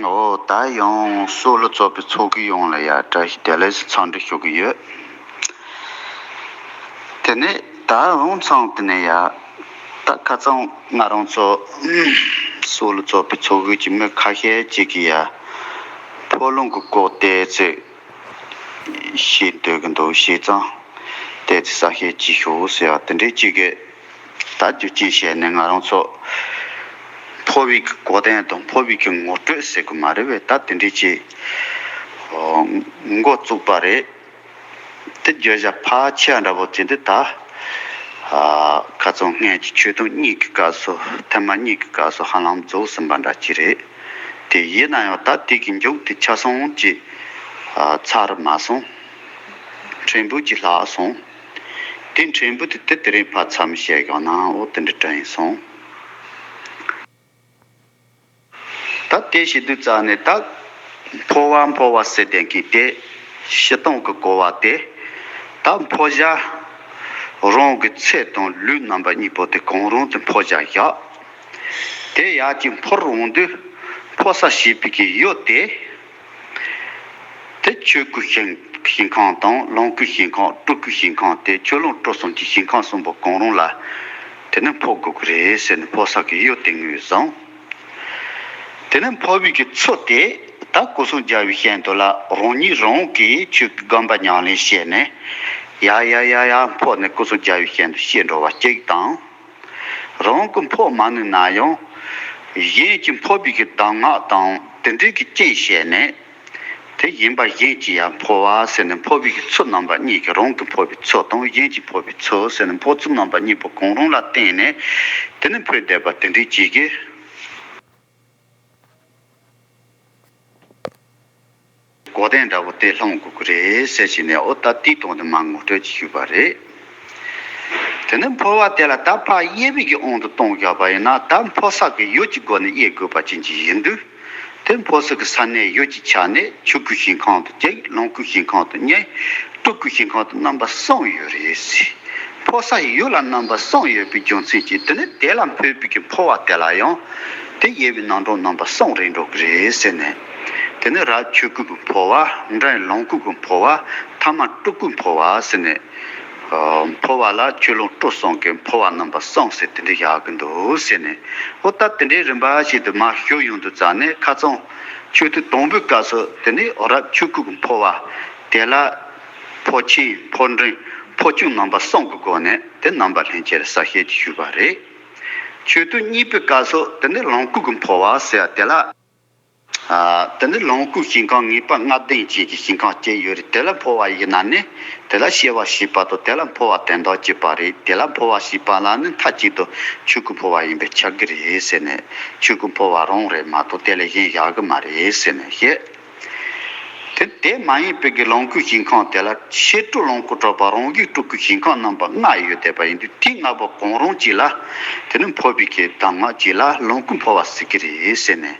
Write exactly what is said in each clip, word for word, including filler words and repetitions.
འོ་ད་ཡང་སྲོག་བླུ་ཚོགས་པའི་ཚོགས་གི་ཡོངས་ལ་ཡ་བཀྲ་ཤིས་བདེ་ལེགས་འཚམས་འདྲི་ཞུ་གི་ཡོད། དེ་ནས་ད་རུང་ཚང་དེ་ནས་ཡ། ད་ཁ་ཚང་ང་རང་ཚོ་སྲོག་བླུ་ཚོགས་པའི་ཚོགས་གི་མི་ཁ་ཤས་ཅིག་གིས་ཡ། ཕོ་ལུང་གི་སྐོར་དེ་ཚོས་ཤེས་འདོད་གི་འདུག་བྱས་ཙང་། དེ་ཚོ་གསལ་བཤད་ཅིག་ཞུ་ཟེར་ཡ་དེ་འདྲའི་ཅིག་གི། ད་རྒྱུ་རྐྱེན་བཤད་ནས་ང་རང་ཚོ་འཕོ་བའི་གི་གོ་དོན་དང་འཕོ་བའི་གི་ངོ་སྤྲོད་ཟེར་གི་མ་རེད་བས། ད་དེ་འདྲའི་ཅིག་འགོ་བཙུགས་པ་རེད། དེ་བརྗོད་བྱ་ཕལ་ཆེ་བ་འདྲ་པོ་དེ་འདི་ད་ཁ་ཚང་སྔོན་གྱི་ཆོས་དུང་གཉིས་ཀྱི་སྐབས་སུ་ཐེངས་མ་གཉིས་ཀྱི་སྐབས་སུ་ཧ་ལམ་རྫོགས་ཟིན་པ་འདྲ་ཅིག་རེད། དེ་ཡིན་ན་ཡང་ད་དེ་གི་མཇུག་དེ་ཆ་ཚང་ཅིག་ཚར་མ་སོང་། ཕྲན་བུ་ཅིག་ལྷག་སོང་། དེ་ཕྲན་བུ་དེ་དེ་དེ་རིང་ཕར་མཚམས་བཞག་ཡོང་ན་འོ་དེ་འདྲ་དྲན་སོང་། ད་དེ་བྱེད་དུས་ཙ་ནས་ད་འཕོ་བ་འཕོ་བ་ཟེར་དེ་གི་དེ་སྤྱིར་བཏང་གི་གོ་བ་དེ། ད་འཕོ་བྱ་རང་གི་ཚེ་དང་ལུས་རྣམ་པ་གཉིས་པོ་དེ་གང་རུང་དུ་འཕོ་བྱ་བཞག་དེ་ཡར་གྱི་འཕོར་འོང་དུས་འཕོ་ས་བྱེད་པའི་གི་ཡུལ་དེ། དེ་ཆོས་སྐུ་ཞིང་ཞིང་ཁམས་དང་ལོངས་སྐུ་ཞིང་ཁམས་སྤྲུལ་སྐུ་ཞིང་ཁམས་དེ་ཆོས་ལོངས་སྤྲུལ་གསུམ་གྱི་ཞིང་ཁམས་གསུམ་པོ་གང་རུང་ལ། དེ་ནི་འཕོ་དགོས་ཀྱི་རེད་ཟེར་ནས་འཕོ་ས་གི་ཡུལ་དེ་ངོས་བཟུང་། དེ་ནི་འཕོ་བའི་གི་ཚུལ་དེ་ད་སྐུ་གསུམ་རྒྱལ་བའི་ཞལ་དུ་ལ་རང་ཉིད་རང་གིས་ཆོས་ཀྱི་སྒོམ་པ་ཉམས་ལེན་བྱས་ནས་ཡ་ཡ་ཡ་ཡ་འཕོ་ནས་སྐུ་གསུམ་རྒྱལ་བའི་ཞལ་དུ་བཤད་འགྲོ་བ་གཅིག་དང་། རང་གི་འཕོ་མ་ནུས་ན་ཡང་གཞན་གྱི་འཕོ་བའི་གི་གདམས་ངག་དང་དེ་འདྲའི་གི་རྐྱེན་བྱས་ནས། དེ་ཡིན་པ་གཞན་གྱི་ཡང་འཕོ་བ་ཟེར་ནས་འཕོ་བའི་གི་ཚུལ་རྣམ་པ་གཉིས་ཀྱི་རང་གི་འཕོ་བའི་ཚུལ་དང་གཞན་གྱི་འཕོ་བའི་ཚུལ་ཟེར་ནས་འཕོ་ཚུལ་རྣམ་པ་གཉིས་པོ་གང་རུང་ལ་བརྟེན་ནས་དེ་ནི་འཕོས་བསྡད་པ་དེ་འདྲའི་གཅིག་གི་གོ་དོན་འདྲ་པོ་དེ་སློང་དགོས་ཀྱི་རེད་ཟེར་བྱས་ནས་འོ་ད་དེའི་དོན་དེ་མར་ངོ་སྤྲོད་ཅིག་ཞུས་པ་རེད། དེ་ནི་འཕོ་བ་དེ་ལ་ད་ཕར་དབྱེ་བའི་གི་དབང་དུ་གཏོང་བཞག་པ་ཡིན་ན་ད་འཕོ་ས་གི་ཡུལ་གྱི་སྒོ་ནས་དབྱེ་དགོས་པ་ཅན་ཅིག་ཡིན་དུས། དེ་འཕོ་ས་གི་ས་གནས་ཡུལ་གྱི་ཆ་ནས་ཆོས་སྐུ་ཞིང་ཁམས་དང་གཅིག་ལོངས་སྐུ་ཞིང་ཁམས་དང་གཉིས། སྤྲུལ་སྐུ་ཞིང་ཁམས་དང་རྣམ་པ་གསུམ་ཡོད་རེད་ཟེར། འཕོ་ས་ཡུལ་ལ་རྣམ་པ་གསུམ་ཡོད་པའི་རྒྱུ་མཚན་གྱིས་དེ་ནི་དེ་ལ་འཕོས་པའི་གི་འཕོ་བ་དེ་ལ་ཡང་དེ་དབྱེ་བའི་རྣམ་གྲངས་རྣམ་པ་གསུམ་རེད་འགྲོ་གི་རེད་ཟེར་ནས། དེ་ནི་རབ་ཆོས་སྐུ་གི་འཕོ་བ། འབྲིང་ལོངས་སྐུ་གི་འཕོ་བ། ཐ་མ་སྤྲུལ་སྐུའི་འཕོ་བ་ཟེར་ནས། འཕོ་བ་ལ་ཆོས་ལོངས་སྤྲུལ་གསུམ་གྱི་འཕོ་བ་རྣམ་པ་གསུམ་ཟེར་དེ་འདྲ་བཞག་གི་འདུག་ཟེར་ནས། འོ་ད་དེ་འདྲའི་རིམ་པ་ཞིག་ཏུ་མར་ཞུ་ཡོང་དུས་ཙ་ནས་ཁ་ཚང་ཆོས་དུས་དང་པོའི་སྐབས་སུ་དེ་ནི་རབ་ཆོས་སྐུ་གི་འཕོ་བ་དེ་ལ་འཕོ་ཆེན་འཕོ་འབྲིང་འཕོ་ཆུང་རྣམ་པ་གསུམ་གྱི་སྒོ་ནས་དེ་རྣམ་པ་ལྷན་སྐྱེས་ལ་གསལ་བཤད་ཅིག་ཞུས་པ་རེད། ཆོས་དུས་གཉིས་པའི་སྐབས་སུ་དེ་ནི་ལོངས་སྐུ་གི་འཕོ་བ་ཟེར་དེ་ལ། དེ་ནི་ལོངས་སྐུའི་ཞིང་ཁམས་ངེས་པར་ལྔ་ལྡན་ཅན་གྱི་ཞིང་ཁམས་སྐྱེ་ཡོད་རེད། དེ་ལ་འཕོ་བ་ཡིན་ན་ནི་དེ་ལ་སྐྱེ་བ་བྱེད་པ་དང་དེ་ལ་འཕོ་བ་དོན་དམ་བྱེད་པ་རེད། དེ་ལ་འཕོ་བ་བྱེད་པ་ལ་ནི་མཐའ་གཅིག་ཏུ་ཆོས་སྐུ་འཕོ་བ་ཡིན་པས་ཁྱབ་ཀྱི་རེད་ཟེར་ནས་ཆོས་སྐུ་འཕོ་བ་རང་རེད་མ་གཏོགས་དེ་ལས་གཞན་བཞག་གི་མ་རེད་ཟེར་ནས་བཤད། དེ་དེ་མ་ཡིན་པའི་གི་ལོངས་སྐུའི་ཞིང་ཁམས་དེ་ལ་ཕྱི་སྤྲུལ་ལོངས་སྐུ་གྲགས་པ་རང་བཞིན་སྤྲུལ་སྐུའི་ཞིང་ཁམས་རྣམ་པ་ལྔ་ཡོད་བསྡད་པ་ཡིན་དུས་དེ་ལྔ་པོ་གང་རུང་གཅིག་ལ་དེ་ནི་འཕོ་བའི་གི་གདམས་ངག་གཅིག་ལ་ལོངས་སྐུ་འཕོ་བ་ཟེར་གི་རེད་ཟེར་ནས།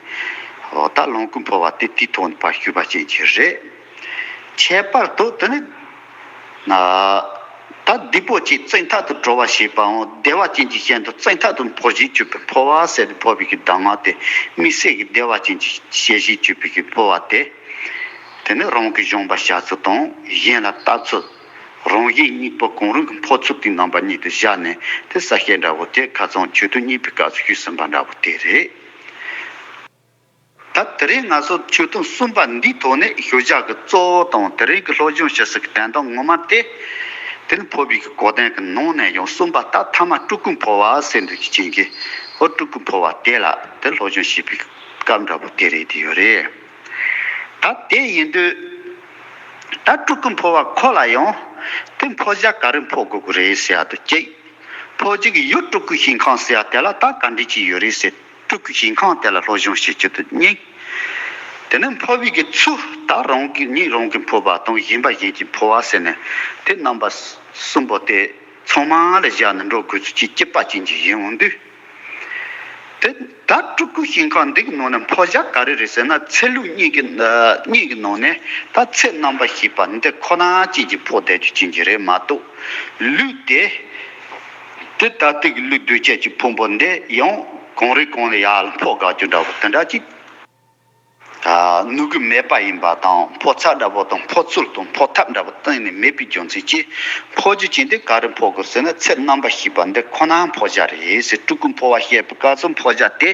འོ་ད་ལོངས་སྐུ་འཕོ་བ་དེ་དེའི་ཐོག་ནས་ཕར་ཞུས་པ་ཅན་གྱི་རེད། ཁྱད་པར་དུ་དེ་ནི། ན། ད་བདེ་པོ་ཅིག་བཙན་ཐབས་དུ་གྲོལ་བར་བྱེད་པའང་བདེ་བ་ཅན་གྱི་ཞིང་དུ་བཙན་ཐབས་དུ་འཕོ་བྱེད་གྱུར་པའི་འཕོ་བ་ཟེར་ཏེ་འཕོ་བའི་གི་གདམས་ངག་དེ་དམིགས་བསལ་གྱི་བདེ་བ་ཅན་གྱི་ཞལ་བཞེས་གྱུར་པའི་གི་འཕོ་བ་དེ། དེ་ནི་རང་གི་སྦྱོང་བ་བྱ་ཚུལ་དང་གཞན་ལ་ལྟ་ཚུལ། རང་གཞན་གཉིས་པོ་གང་རུང་གི་འཕོ་ཚུལ་དེའི་རྣམ་པ་གཉིས་དུ་བཞག་ནས་དེ་གསལ་བཤད་འདྲ་བོ་དེ་ཁ་ཚང་ཆོས་དུས་གཉིས་པའི་སྐབས་སུ་ཞུས་ཟིན་པ་འདྲ་བོ་དེ་རེད། ད་དེ་རིང་ང་ཚོ་ཆོས་དུས་གསུམ་པ་འདིའི་ཐོག་ནས་ཞུ་བྱ་གི་གཙོ་བོ་དང་དེ་རིང་གི་སློབ་སྦྱོང་བྱེད་སའི་གི་དོན་དག་ངོ་མ་དེ། དེ་ནི་འཕོ་བའི་གི་གོ་དོན་གི་ནང་ནས་ཡང་གསུམ་པ་ད་ཐ་མ་སྤྲུལ་སྐུ་འཕོ་བ་ཟེར་འདུག་ཅིག་ཅན་གྱི་འོ་སྤྲུལ་སྐུ་འཕོ་བ་དེ་ལ་དེ་སློབ་སྦྱོང་བྱེད་པའི་སྐབས་འདྲ་པོ་དེ་རེད་དེ་ཡོད་རེད། ད་དེ་ཡིན་དུས། ད་སྤྲུལ་སྐུ་འཕོ་བ་ཁོ་ལ་ཡང་དེ་འཕོ་བྱ་ག་རེ་འཕོ་དགོས་ཀྱི་རེད་ཟེར་ཡ་དུ་གཅིག་འཕོ་བྱེད་ཀྱི་ཡུལ་སྤྲུལ་སྐུའི་ཞིང་ཁམས་ཟེར་ཡ་དེ་ལ་ད་ག་འདྲ་ཅིག་ཡོད་རེད་ཟེར། སྤྲུལ་སྐུའི་ཞིང་ཁམས་དེ་ལ་སློབ་སྦྱོང་བྱེད་རྒྱུ་དེ་གཉིས། དེ་ནས་འཕོ་བའི་གི་ཚུལ་ད་རང་གི་ཉིད་རང་གི་འཕོ་བ་དང་གཞན་པ་གཞན་གྱི་འཕོ་བ་ཟེར་ནས་དེ་རྣམ་པ་གསུམ་པོ་དེ་ཚང་མ་ལ་བཞག་ནས་འགྲོ་དགོས་ཚུལ་གྱི་སྐྱེས་པ་ཅན་གྱི་ཡིན་འོང་དུས། དེ་ད་སྤྲུལ་སྐུའི་ཞིང་ཁམས་འདི་གི་ནང་ནས་འཕོ་བྱ་ག་རེ་རེད་ཟེར་ན་ཚེ་ལུས་གཉིས་ཀྱི་གཉིས་ཀྱི་ནང་ནས་ད་ཚེ་རྣམ་པར་ཤེས་པ་འདི་ཁོ་ན་ཅན་གྱི་འཕོ་བསྡད་རྒྱུ་ཅན་གྱི་རེད་མ་གཏོགས་ལུས་དེ། དེ་ད་ལྟའི་གི་ལུས་གདོས་བཅས་ཀྱི་ཕུང་པོ་འདི་ཡང་གང་རེ་གང་ལ་ཡར་ལ་འཕོ་དགའ་རྒྱུ་འདྲ་བོ་དེ་འདྲ་ཅིག་ནུས་ཀྱི་མེད་པ་ཡིན་པ་དང་། འཕོ་ཚད་འདྲ་པོ་དང་འཕོ་ཚུལ་དང་འཕོ་ཐབས་འདྲ་པོ་གཏན་ནས་མེད་པའི་རྒྱུ་མཚན་གྱིས། འཕོ་རྒྱུ་ཅན་དེ་ག་རེ་འཕོ་དགོས་ཟེར་ན། ཚེ་རྣམ་པར་ཤེས་པ་འདི་ཁོ་ན་འཕོ་བྱ་རེད་ཟེར། སྤྲུལ་སྐུ་འཕོ་བ་བཤད་པའི་སྐབས་སུ་འཕོ་བྱ་དེ་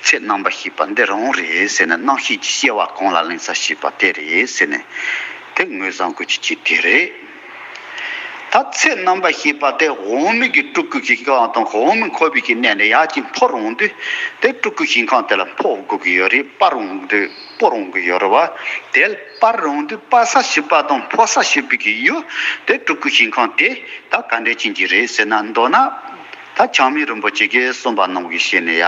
ཚེ་རྣམ་པར་ཤེས་པ་འདི་རང་རེད་ཟེར་ནས། རྣམ་ཤེས་ཀྱི་སྐྱེ་བ་གང་ལ་ལེན་ས་ཤེས་པ་དེ་རེད་ཟེར་ནས། དེ་ངོས་བཟུང་དགོས་རྒྱུ་གཅིག་དེ་རེད། ད་ཚེ་རྣམ་པར་ཤེས་པ་དེ་དབང་མེད་ཀྱི་སྤྲུལ་སྐུ་ཞིང་ཁམས་དང་། དབང་མེད་འཁོར་བའི་གི་གནས་ནས་ཡར་གྱི་འཕོ་རུང་དུས། དེ་སྤྲུལ་སྐུ་ཞིང་ཁམས་དེ་ལ་འཕོ་དགོས་ཀྱི་ཡོད་རེད། སྤར་རུང་དུས། སྤོ་རུང་གི་ཡོད་རེད་བ། དེ་སྤར་རུང་དུས་སྤར་ས་ཞིག་པ་དང་འཕོ་ས་ཞིག་པའི་གི་ཡུལ་དེ་སྤྲུལ་སྐུ་ཞིང་ཁམས་དེ་ད་ག་འདྲ་ཅན་གྱི་རེད་ཟེར་ན། མདོར་ན་ད་ཆགས་མེད་རིན་པོ་ཆེ་གིས་གསུངས་པ་ནང་བཞིན་བྱས་ནས་ཡ།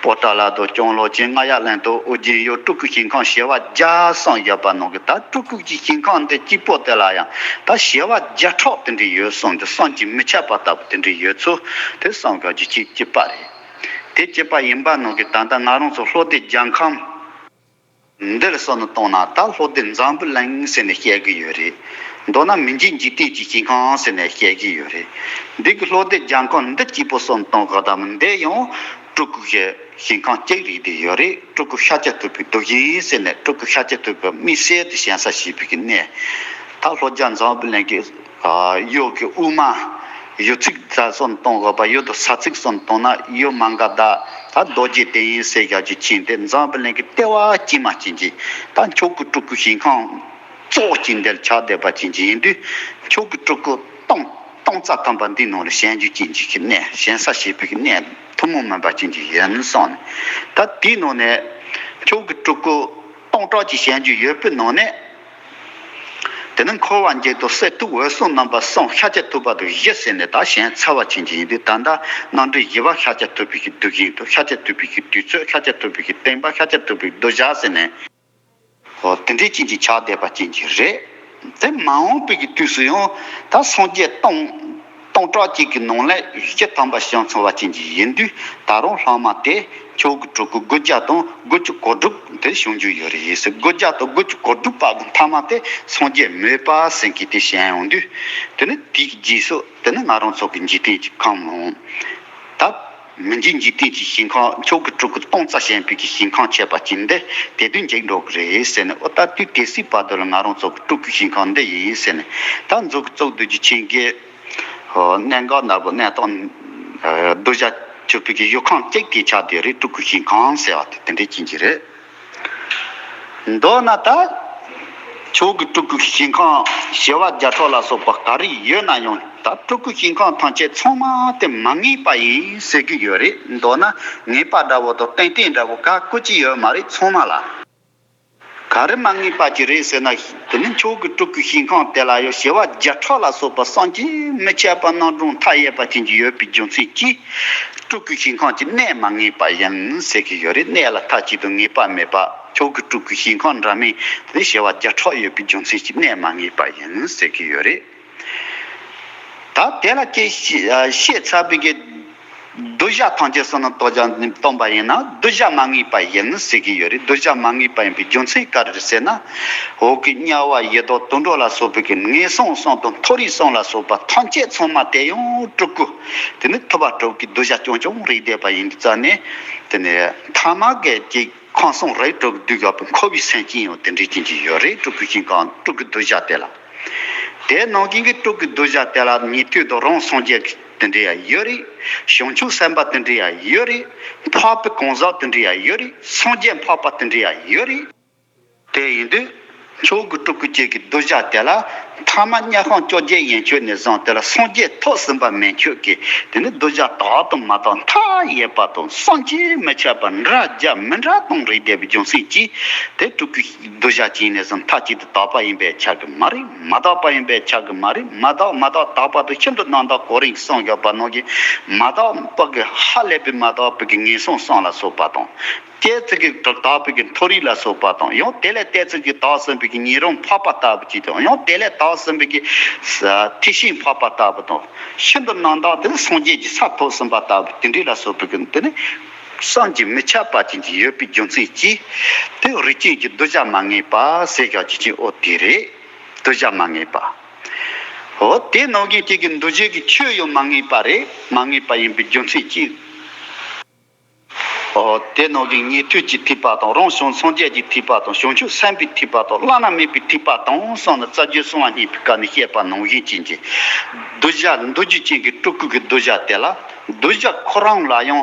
པོ་ཏ་ལ་དང་སྐྱོང་ལོ་ཅན། རྔ་ཡབ་གླིང་དང་ཨོ་རྒྱན་ཡུལ། སྤྲུལ་སྐུ་ཞིང་ཁམས་བྱེ་བ་བརྒྱ་གསུངས་ཡོད་པ་ནང་གི། ད་སྤྲུལ་སྐུ་གི་ཞིང་ཁམས་འདི་གཅིག་པོ་དེ་ལ་ཡང་ད་བྱེ་བ་བརྒྱ་ཕྲག་དེ་འདྲ་ཡོད་གསུངས་ཏེ། བསམ་གྱིས་མི་ཁྱབ་པ་ལྟ་བུ་དེ་འདྲ་ཡོད་ཚུལ་དེ་གསུང་གི་ཡོད་རྒྱུ་གཅིག་གཅིག་པ་རེད། དེ་གཅིག་པ་ཡིན་པ་ནང་གི། ད་ལྟ་ང་རང་ཚོ་ལྷོ་སྡེ་རྒྱལ་ཁམས་འདི་ལ་བསམ་བློ་བཏང་ན། ད་ལྷོ་སྡེ་འཛམ་བུ་གླིང་ཟེར་ནས་བཤད་གི་ཡོད་རེད། མདོར་ན་མི་མཇེད་འཇིག་རྟེན་གྱི་ཞིང་ཁམས་ཟེར་ནས་བཤད་གི་ཡོད་རེད། འདི་གི་ལྷོ་སྡེ་རྒྱལ་ཁམས་འདི་གཅིག་པོ་བསམ་བློ་གཏོང་གི། ད་མི་འདི་ཡང་སྤྲུལ་སྐུ་གི་ཞིང་ཁམས་གཅིག་རེད་དེ་ཡོད་རེད། སྤྲུལ་སྐུ་ཤཱཀྱ་ཐུབ་པའི་གདུལ་ཞིང་ཟེར་ནས། སྤྲུལ་སྐུ་ཤཱཀྱ་ཐུབ་པའི་དམིགས་བསལ་དུ་ཞེན་ས་བྱེད་པའི་གི་གནས། ད་ལྷོ་རྒྱལ་འཛམ་བུ་གླིང་གི་ཡུལ་གྱི་དབུ་མ། ཡུལ་ཚིག་ད་བསམ་བློ་གཏོང་དགོས་པ། ཡུལ་དང་ས་ཚིགས་བསམ་བློ་བཏང་ན། ཡུལ་མ་ག་དྷ། ད་རྡོ་རྗེ་གདན་ཟེར་བཞག་རྒྱུ་ཅན་དེ། འཛམ་བུ་གླིང་གི་ལྟེ་བ་དཀྱིལ་མ་ཅན་གྱི། ད་མཆོག་གི་སྤྲུལ་སྐུ་ཞིང་ཁམས་གཙོ་བོ་ཅན་དེ་ལ་ཆགས་བསྡད་པ་ཅན་གྱི་ཡིན་དུས། མཆོག་གི་སྤྲུལ་སྐུ་སྟོང་སྟོང་རྩ་ཐམ་པ་འདི་ནང་ལ་ཞེན་རྒྱུ་ཅན་གྱི་གནས། ཞེན་ས་བྱེད་པའི་གནས་ཐུན་མོང་མིན་པ་ཅན་གྱི་ཡིན་གསུངས་ནས། ད་དེའི་ནང་ནས་མཆོག་གི་སྤྲུལ་སྐུ་སྟོང་ཕྲག་གཅིག་ཞེན་རྒྱུ་ཡོད་པའི་ནང་ནས། དེ་ནི་འཁོར་བ་འཇིག་དང་སྲིད་དུ་འོད་སྲུང་རྣམ་པ་གསུམ། ཤཱཀྱ་ཐུབ་པ་དང་བཞི་ཟེར་ནས་ད་ཞེན་ཚར་བ་ཅན་གྱི་ཡིན་དུས། ད་ལྟ་རྣམ་འདྲེན་བཞི་པ་ཤཱཀྱ་ཐུབ་པའི་གི་གདུལ་ཞིང་དང་། ཤཱཀྱ་ཐུབ་པའི་གི་དུས་ཚོད། ཤཱཀྱ་ཐུབ་པའི་གི་བསྟན་པ། ཤཱཀྱ་ཐུབ་པའི་གི་གདུལ་བྱ་ཟེར་ནས། ཨོ། དེ་འདྲའི་ཅན་གྱི་ཆགས་བསྡད་པ་ཅན་གྱི་རེད། དེ་མ་འོངས་པའི་གི་དུས་སུ་ཡང་ད་སངས་རྒྱས་སྟོང་སྟོང་ཕྲག་གཅིག་གི་ནང་ལས་བཞི་ཐམ་པ་བྱུང་ཚར་བ་ཅན་གྱི་ཡིན་དུས། ད་རུང་ལྷག་མ་དེ་མཆོག་གི་སྤྲུལ་སྐུ་དགུ་བརྒྱ་དང་དགུ་བཅུ་གོ་དྲུག་དེ་བྱུང་རྒྱུ་ཡོད་རེད་ཟེར། དགུ་བརྒྱ་དང་དགུ་བཅུ་གོ་དྲུག་པ་གི་མཐའ་མ་དེ་སངས་རྒྱས་མོས་པ་ཟེར་མཁན་དེ་བྱུང་ཡོང་དུས། དེ་ནི་དེའི་རྗེས་སུ་དེ་ནི་ང་རང་ཚོ་གི་འཇིག་རྟེན་གྱི་ཁམས་ལ། ད་མི་མཇེད་འཇིག་རྟེན་གྱི་ཞིང་ཁམས། མཆོག་གི་སྤྲུལ་སྐུ་སྟོང་རྩ་ཞེན་པའི་གི་ཞིང་ཁམས་ཆགས་པ་ཅན་འདི་དེ་དུས་འཇིག་འགྲོ་གི་རེད་ཟེར་ནས། ཨོ། ད་དུས་དེ་སྲིད་བར་དུ་ལ་ང་རང་ཚོ་གི་སྤྲུལ་སྐུ་ཞིང་ཁམས་འདི་ཡིན་ཟེར་ནས། ད་མཛོད་ཀྱི་གཙུག་བདུད་ཀྱི་ཆེན་གྱི་ཨོ། གནད་འགག་ནོར་བུ་གནད་དང་། ཨ། གདུལ་བྱ་གྱུར་པའི་གི་ཡུལ་ཁམས་གཅིག་དེ་ཆགས་བསྡད་རེད། སྤྲུལ་སྐུ་ཞིང་ཁམས་ཟེར་བ་དེ་དེ་འདྲའི་ཅན་གྱི་རེད། མདོར་ན་ད་མཆོག་གི་སྤྲུལ་སྐུ་ཞིང་ཁམས་བྱེ་བ་བརྒྱ་ཕྲག་ལ་སོགས་པ་ག་རེ་ཡོད་ན་ཡང་། ད་སྤྲུལ་སྐུ་ཞིང་ཁམས་ཐམས་ཅད་ཚང་མ་དེ་མ་ངེས་པ་ཡིན་ཟེར་གྱི་ཡོད་རེད། མདོར་ན་ངེས་པ་འདྲ་བོ་དང་ཏན་ཏན་འདྲ་བོ་ག་གི་ཅི་ཡོད་མ་རེད། ཚང་མ་ལ། ག་རེ་མ་ངེས་པ་ཅིག་རེད་ཟེར་ན། དེ་ནི་མཆོག་གི་སྤྲུལ་སྐུ་ཞིང་ཁམས་དེ་ལ་ཡང་བྱེ་བ་བརྒྱ་ཕྲག་ལ་སོགས་པ་བསམ་གྱིས་མི་ཁྱབ་པ་རྣམ་གྲངས་མཐའ་ཡས་པ་ཅན་གྱི་ཡོད་པའི་རྒྱུ་མཚན་གྱིས། སྤྲུལ་སྐུ་ཞིང་ཁམས་ཀྱི་གནས་མ་ངེས་པ་ཡིན་ཟེར་གྱི་ཡོད་རེད། གནས་ལ་མཐའ་གཅིག་ཏུ་ངེས་པ་མེད་པ། མཆོག་གི་སྤྲུལ་སྐུ་ཞིང་ཁམས་འདྲ་མིན་དེ་བྱེ་བ་བརྒྱ་ཕྲག་ཡོད་པའི་རྒྱུ་མཚན་གྱིས་གནས་མ་ངེས་པ་ཡིན་ཟེར་གྱི་ཡོད་རེད། ད་དེ་ལ་ཅིག་བཤད་ཚར་བའི་གི་གདུལ་བྱ་ཐམས་ཅད་བསམ་བློ་གཏོང་བྱ་ནི་བཏོན་པ་ཡིན་ན། གདུལ་བྱ་མ་ངེས་པ་ཡིན་ཟེར་གྱི་ཡོད་རེད། གདུལ་བྱ་མ་ངེས་པ་ཡིན་པའི་རྒྱུ་མཚན་ག་རེ་རེད་ཟེར་ན། འོག་གི་དམྱལ་བ་ཡི་དྭགས་དུད་འགྲོ་ལ་སོགས་པའི་གི་ངན་སོང་གསུམ་དང་མཐོ་རིས་གསུམ་ལ་སོགས་པ་ཐམས་ཅད་ཚང་མ་དེ་ཡང་སྤྲུལ་སྐུ། དེ་ནི་ཐུབ་པ་སྤྲུལ་སྐུའི་གདུལ་བྱ་རྐྱང་རྐྱང་རེད་བསྡད་པ་ཡིན་དུས་ཙང་ནས། དེ་ནས་ཐ་མ་གི་ཅིག་ཁམས་གསུམ་རིགས་དྲུག་གི་སྡུག་བསྔལ་པའི་འཁོར་བའི་སེམས་ཅན་ཡང་དེ་འདྲའི་ཅན་གྱི་ཡོད་རེད། སྤྲུལ་སྐུ་ཞིང་ཁམས་སྤྲུལ་སྐུ་གདུལ་བྱ་དེ་ལ། དེ་ནང་བཞིན་གྱི་སྤྲུལ་སྐུ་གདུལ་བྱ་དེ་ལ་ཉན་ཐོས་དང་རང་སངས་རྒྱས་དེ་འདྲ་ཡང་ཡོད་རེད། བྱང་ཆུབ་སེམས་དཔའ་དེ་འདྲ་ཡང་ཡོད་རེད། འཕགས་པའི་གང་ཟག་དེ་འདྲ་ཡང་ཡོད་རེད། སངས་རྒྱས་འཕགས་པ་དེ་འདྲ་ཡང་ཡོད་རེད། དེ་ཡིན་དུས་མཆོག་གི་སྤྲུལ་སྐུ་ཅན་གྱི་གདུལ་བྱ་དེ་ལ། ཐ་མ་དམྱལ་ཁམས་བཅོ་བརྒྱད་ཡན་ཆོད་ནས་བཟུང་དེ་ལ་སངས་རྒྱས་ཐོབ་ཟིན་པ་མན་ཆད་ཀྱི་དེ་ནི་གདུལ་བྱ་དག་དང་མ་དག་མཐའ་ཡས་པ་དང་བསམ་གྱིས་མི་ཁྱབ་པ་འདྲ་རྒྱ་མི་འདྲ་དང་རེད་བསྡད་པའི་རྒྱུ་མཚན་གྱིས། དེ་སྤྲུལ་སྐུའི་གདུལ་བྱ་ཅན་ནས་བཟུང་མཐའ་གཅིག་ཏུ་དག་པ་ཡིན་པས་ཁྱབ་གི་མ་རེད། མ་དག་པ་ཡིན་པས་ཁྱབ་གི་མ་རེད། མ་དག་མ་དག་དག་པ་དང་ཤིན་ཏུ་རྣམ་དག་གོ་རིམ་གསུངས་ཡོད་པ་ནང་བཞིན། མ་དག་པ་གི་ཧ་ལས་པའི་མ་དག་པའི་གི་ངན་སོང་གསུམ་ལ་སོགས་པ་དང་། སྐྱེ་ཚིག་གི་དག་པའི་གི་མཐོ་རིས་ལ་སོགས་པ་དང་། ཡང་དེ་ལས་དེ་ཚིག་གི་དག་ཟིན་པའི་གི་ཉན་རང་འཕགས་པ་ལྟ་བུ་ཅིག་དང་། ཡང་དེ་ལས་དག་ཟིན་པའི་གི་ས་ཐེག་ཆེན་འཕགས་པ་ལྟ་བུ་དང་། ཤིན་ཏུ་རྣམ་དག་དེ་ནི་སངས་རྒྱས་ཀྱི་ས་ཐོབ་ཟིན་པ་ལྟ་བུ་དེ་འདྲ་ལ་སོགས་པའི་གི་དེ་ནི་བསམ་གྱིས་མི་ཁྱབ་པ་ཅན་གྱི་ཡོད་པའི་རྒྱུ་མཚན་གྱིས། དེ་རིགས་ཅན་གྱི་གདུལ་བྱ་མ་ངེས་པ་ཟེར་བཞག་རྒྱུ་ཅན་འོ་དེ་རེད། གདུལ་བྱ་མ་ངེས་པ། འོ་དེ་ནང་བཞིན་གཅིག་གི་འདུ་བྱེད་ཀྱི་ཆོས་ཡང་མ་ངེས་པ་རེད། མ་ངེས་པ་ཡིན་པའི་རྒྱུ་མཚན་གྱིས། འོ། དེ་ནང་གི་ཉན་ཐོས་ཀྱི་ཐེག་པ་དང་། རང་བྱུང་སངས་རྒྱས་ཀྱི་ཐེག་པ་དང་། བྱང་ཆུབ་སེམས་དཔའི་ཐེག་པ་དང་། བླ་ན་མེད་པའི་ཐེག་པ་དང་གསུངས་ནས། རྩ་རྒྱུད་གསང་བ་སྙིང་པོའི་སྐབས་ནས་བཤད་པ་ནང་བཞིན་ཅན་གྱི་གདུལ་བྱ་མདོ་རྒྱུད་ཅན་གྱི་སྤྲུལ་སྐུ་གི་གདུལ་བྱ་དེ་ལ། གདུལ་བྱ་ཁོ་རང་ལ་ཡང་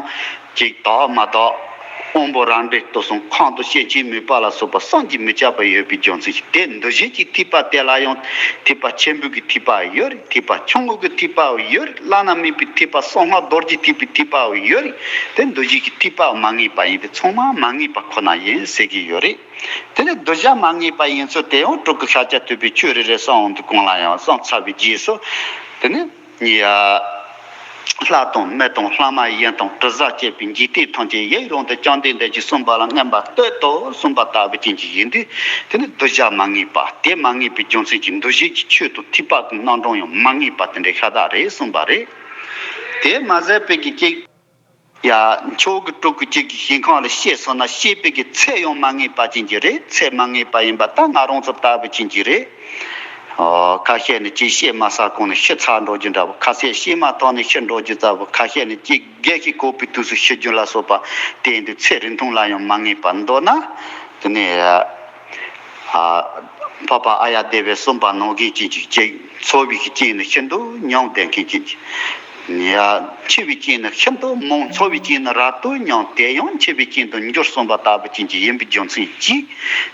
ཅིག་དག་མ་དག་དབང་པོ་རབ་འབྲིང་དུག་གསུམ་ཁམས་དང་སྐྱེ་མཆེད་མོས་པ་ལ་སོགས་པ་བསམ་གྱིས་མི་ཁྱབ་པ་ཡོད་པའི་རྒྱུ་མཚན་གྱིས། དེ་འདུལ་བྱེད་ཀྱི་ཐེག་པ་དེ་ལ་ཡང་ཐེག་པ་ཆེན་པོའི་གི་ཐེག་པ་ཡོད་རེད། ཐེག་པ་ཆུང་ངུ་གི་ཐེག་པ་ཡོད་རེད། བླ་ན་མེད་པའི་ཐེག་པ་གསང་སྔགས་རྡོ་རྗེ་ཐེག་པའི་ཐེག་པ་ཡོད་རེད། དེ་འདུལ་བྱེད་ཀྱི་ཐེག་པ་མ་ངེས་པ་ཡིན་ཏེ། ཚང་མ་མ་ངེས་པ་ཁོ་ན་ཡིན་ཟེར་གྱི་ཡོད་རེད། དེ་ནས་གདུལ་བྱ་མ་ངེས་པ་ཡིན་ཚུལ་དེ་ཡང་སྤྲུལ་སྐུ་ཤཱཀྱ་ཐུབ་པའི་ཆོས་རེ་རེ་གསུངས་འོང་དུས་གང་ལ་ཡང་གསུངས་ཚར་བའི་རྗེས་སུ། དེ་ནས་ཉི་ཡ། ལྷ་དང་མི་དང་ལྷ་མ་ཡིན་དང་དྲི་ཟར་བཅས་པའི་འཇིག་རྟེན་ཐམས་ཅད་ཡུན་རིང་དུ་བཅོམ་ལྡན་འདས་ཀྱིས་གསུངས་པ་ལ་མངོན་པར་བསྟོད་དོ་གསུངས་པ་ལྟ་བུ་ཅན་གྱི་ཡིན་དུས། དེ་ནི་གདུལ་བྱ་མ་ངེས་པ། དེ་མ་ངེས་པའི་རྒྱུ་མཚན་གྱིས་འདུལ་བྱེད་ཀྱི་ཆོས་དང་ཐེག་པ་གི་རྣམ་གྲངས་ཡང་མ་ངེས་པ་དེ་འདྲའི་ཤ་སྟག་རེད་གསུངས་པ་རེད། དེ་མ་ཟད་པའི་གི་གཅིག་ཡ། མཆོག་གི་སྤྲུལ་སྐུ་གཅིག་གི་ཞིང་ཁམས་ལ་སྐྱེས་སོང་ན། སྐྱེས་པའི་གི་ཚེ་ཡང་མ་ངེས་པ་ཅན་གྱི་རེད། ཚེ་མ་ངེས་པ་ཡིན་པ་ད་ང་རང་ཚོ་ལྟ་བུ་ཅན་གྱི་རེད། ཨོ། ཁ་ཤས་ནི་ཅིག་སྐྱེས་མ་ཚར་གོང་ནས་ཤི་ཚར་འགྲོ་རྒྱུ་འདྲ་བོ། ཁ་ཤས་སྐྱེས་མ་ཐག་ནས་ཤི་འགྲོ་རྒྱུ་ལྟ་བུ། ཁ་ཤས་ནི་ཅིག་རྒས་ཤིང་གོག་པའི་དུས་སུ་ཤི་རྒྱུ་ལ་སོགས་པ། དེ་ཡིན་དུས་ཚེ་རིང་ཐུང་ལ་ཡང་མ་ངེས་པ་མདོར་ན། དེ་ནས། ཨ། འཕགས་པ་ཨཱརྱ་དེ་བས་གསུངས་པ་ནང་བཞིན་ཅན་གྱི་གཅིག་འཚོ་བའི་རྐྱེན་ནི་ཤིན་ཏུ་ཉུང་ལྡན་མཁན་ཅན་གྱི། ཡ། འཆི་བའི་རྐྱེན་ནི་ཤིན་ཏུ་མང་། འཚོ་བའི་རྐྱེན་ནི་རབ་ཏུ་ཉུང་། དེ་ཡང་འཆི་བའི་རྐྱེན་དུ་འགྱུར་གསུངས་པ་ལྟ་བུ་ཅན་གྱི་ཡིན་པའི་རྒྱུ་མཚན་གྱིས།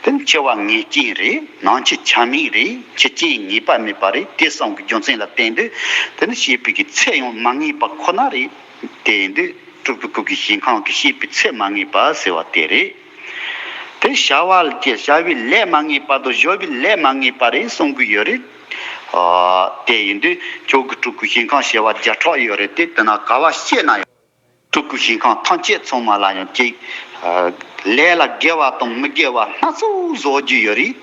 དེ་ནི་འཆི་བ་ངེས་ཅན་རེད། ནམ་འཆི་ཆ་མེད་རེད། འཆི་རྐྱེན་ངེས་པ་མེད་པ་རེད། དེ་གསུམ་གྱི་རྒྱུ་མཚན་ལ་བརྟེན་ཏེ། དེ་ནི་སྐྱེས་པའི་གི་ཚེ་ཡང་མ་ངེས་པ་ཁོ་ན་རེད། དེ་ཡིན་དུས་སྤྲུལ་སྐུ་གི་ཞིང་ཁམས་ཀྱི་སྐྱེས་པའི་ཚེ་མ་ངེས་པ་ཟེར་བ་དེ་རེད། དེ་བྱ་བ་ཀྱི་བྱ་བའི་ལས་མ་ངེས་པ་དང་། སྦྱོར་བའི་ལས་མ་ངེས་པ་རེད་གསུང་གི་ཡོད་རེད། ཨ། དེ་ཡིན་དུས་མཆོག་གི་སྤྲུལ་སྐུའི་ཞིང་ཁམས་བྱེ་བ་བརྒྱ་ཕྲག་ཡོད་རེད་དེ། དེ་ན་ག་བ་བཤད་ན་ཡང་སྤྲུལ་སྐུའི་ཞིང་ཁམས་ཐམས་ཅད་ཚང་མ་ལ་ཡང་ཅིག་ཨ། ལས་ལ་དགེ་བ་དང་མི་དགེ་བ་སྣ་ཚོགས་བཟོ་རྒྱུ་ཡོད་རེད།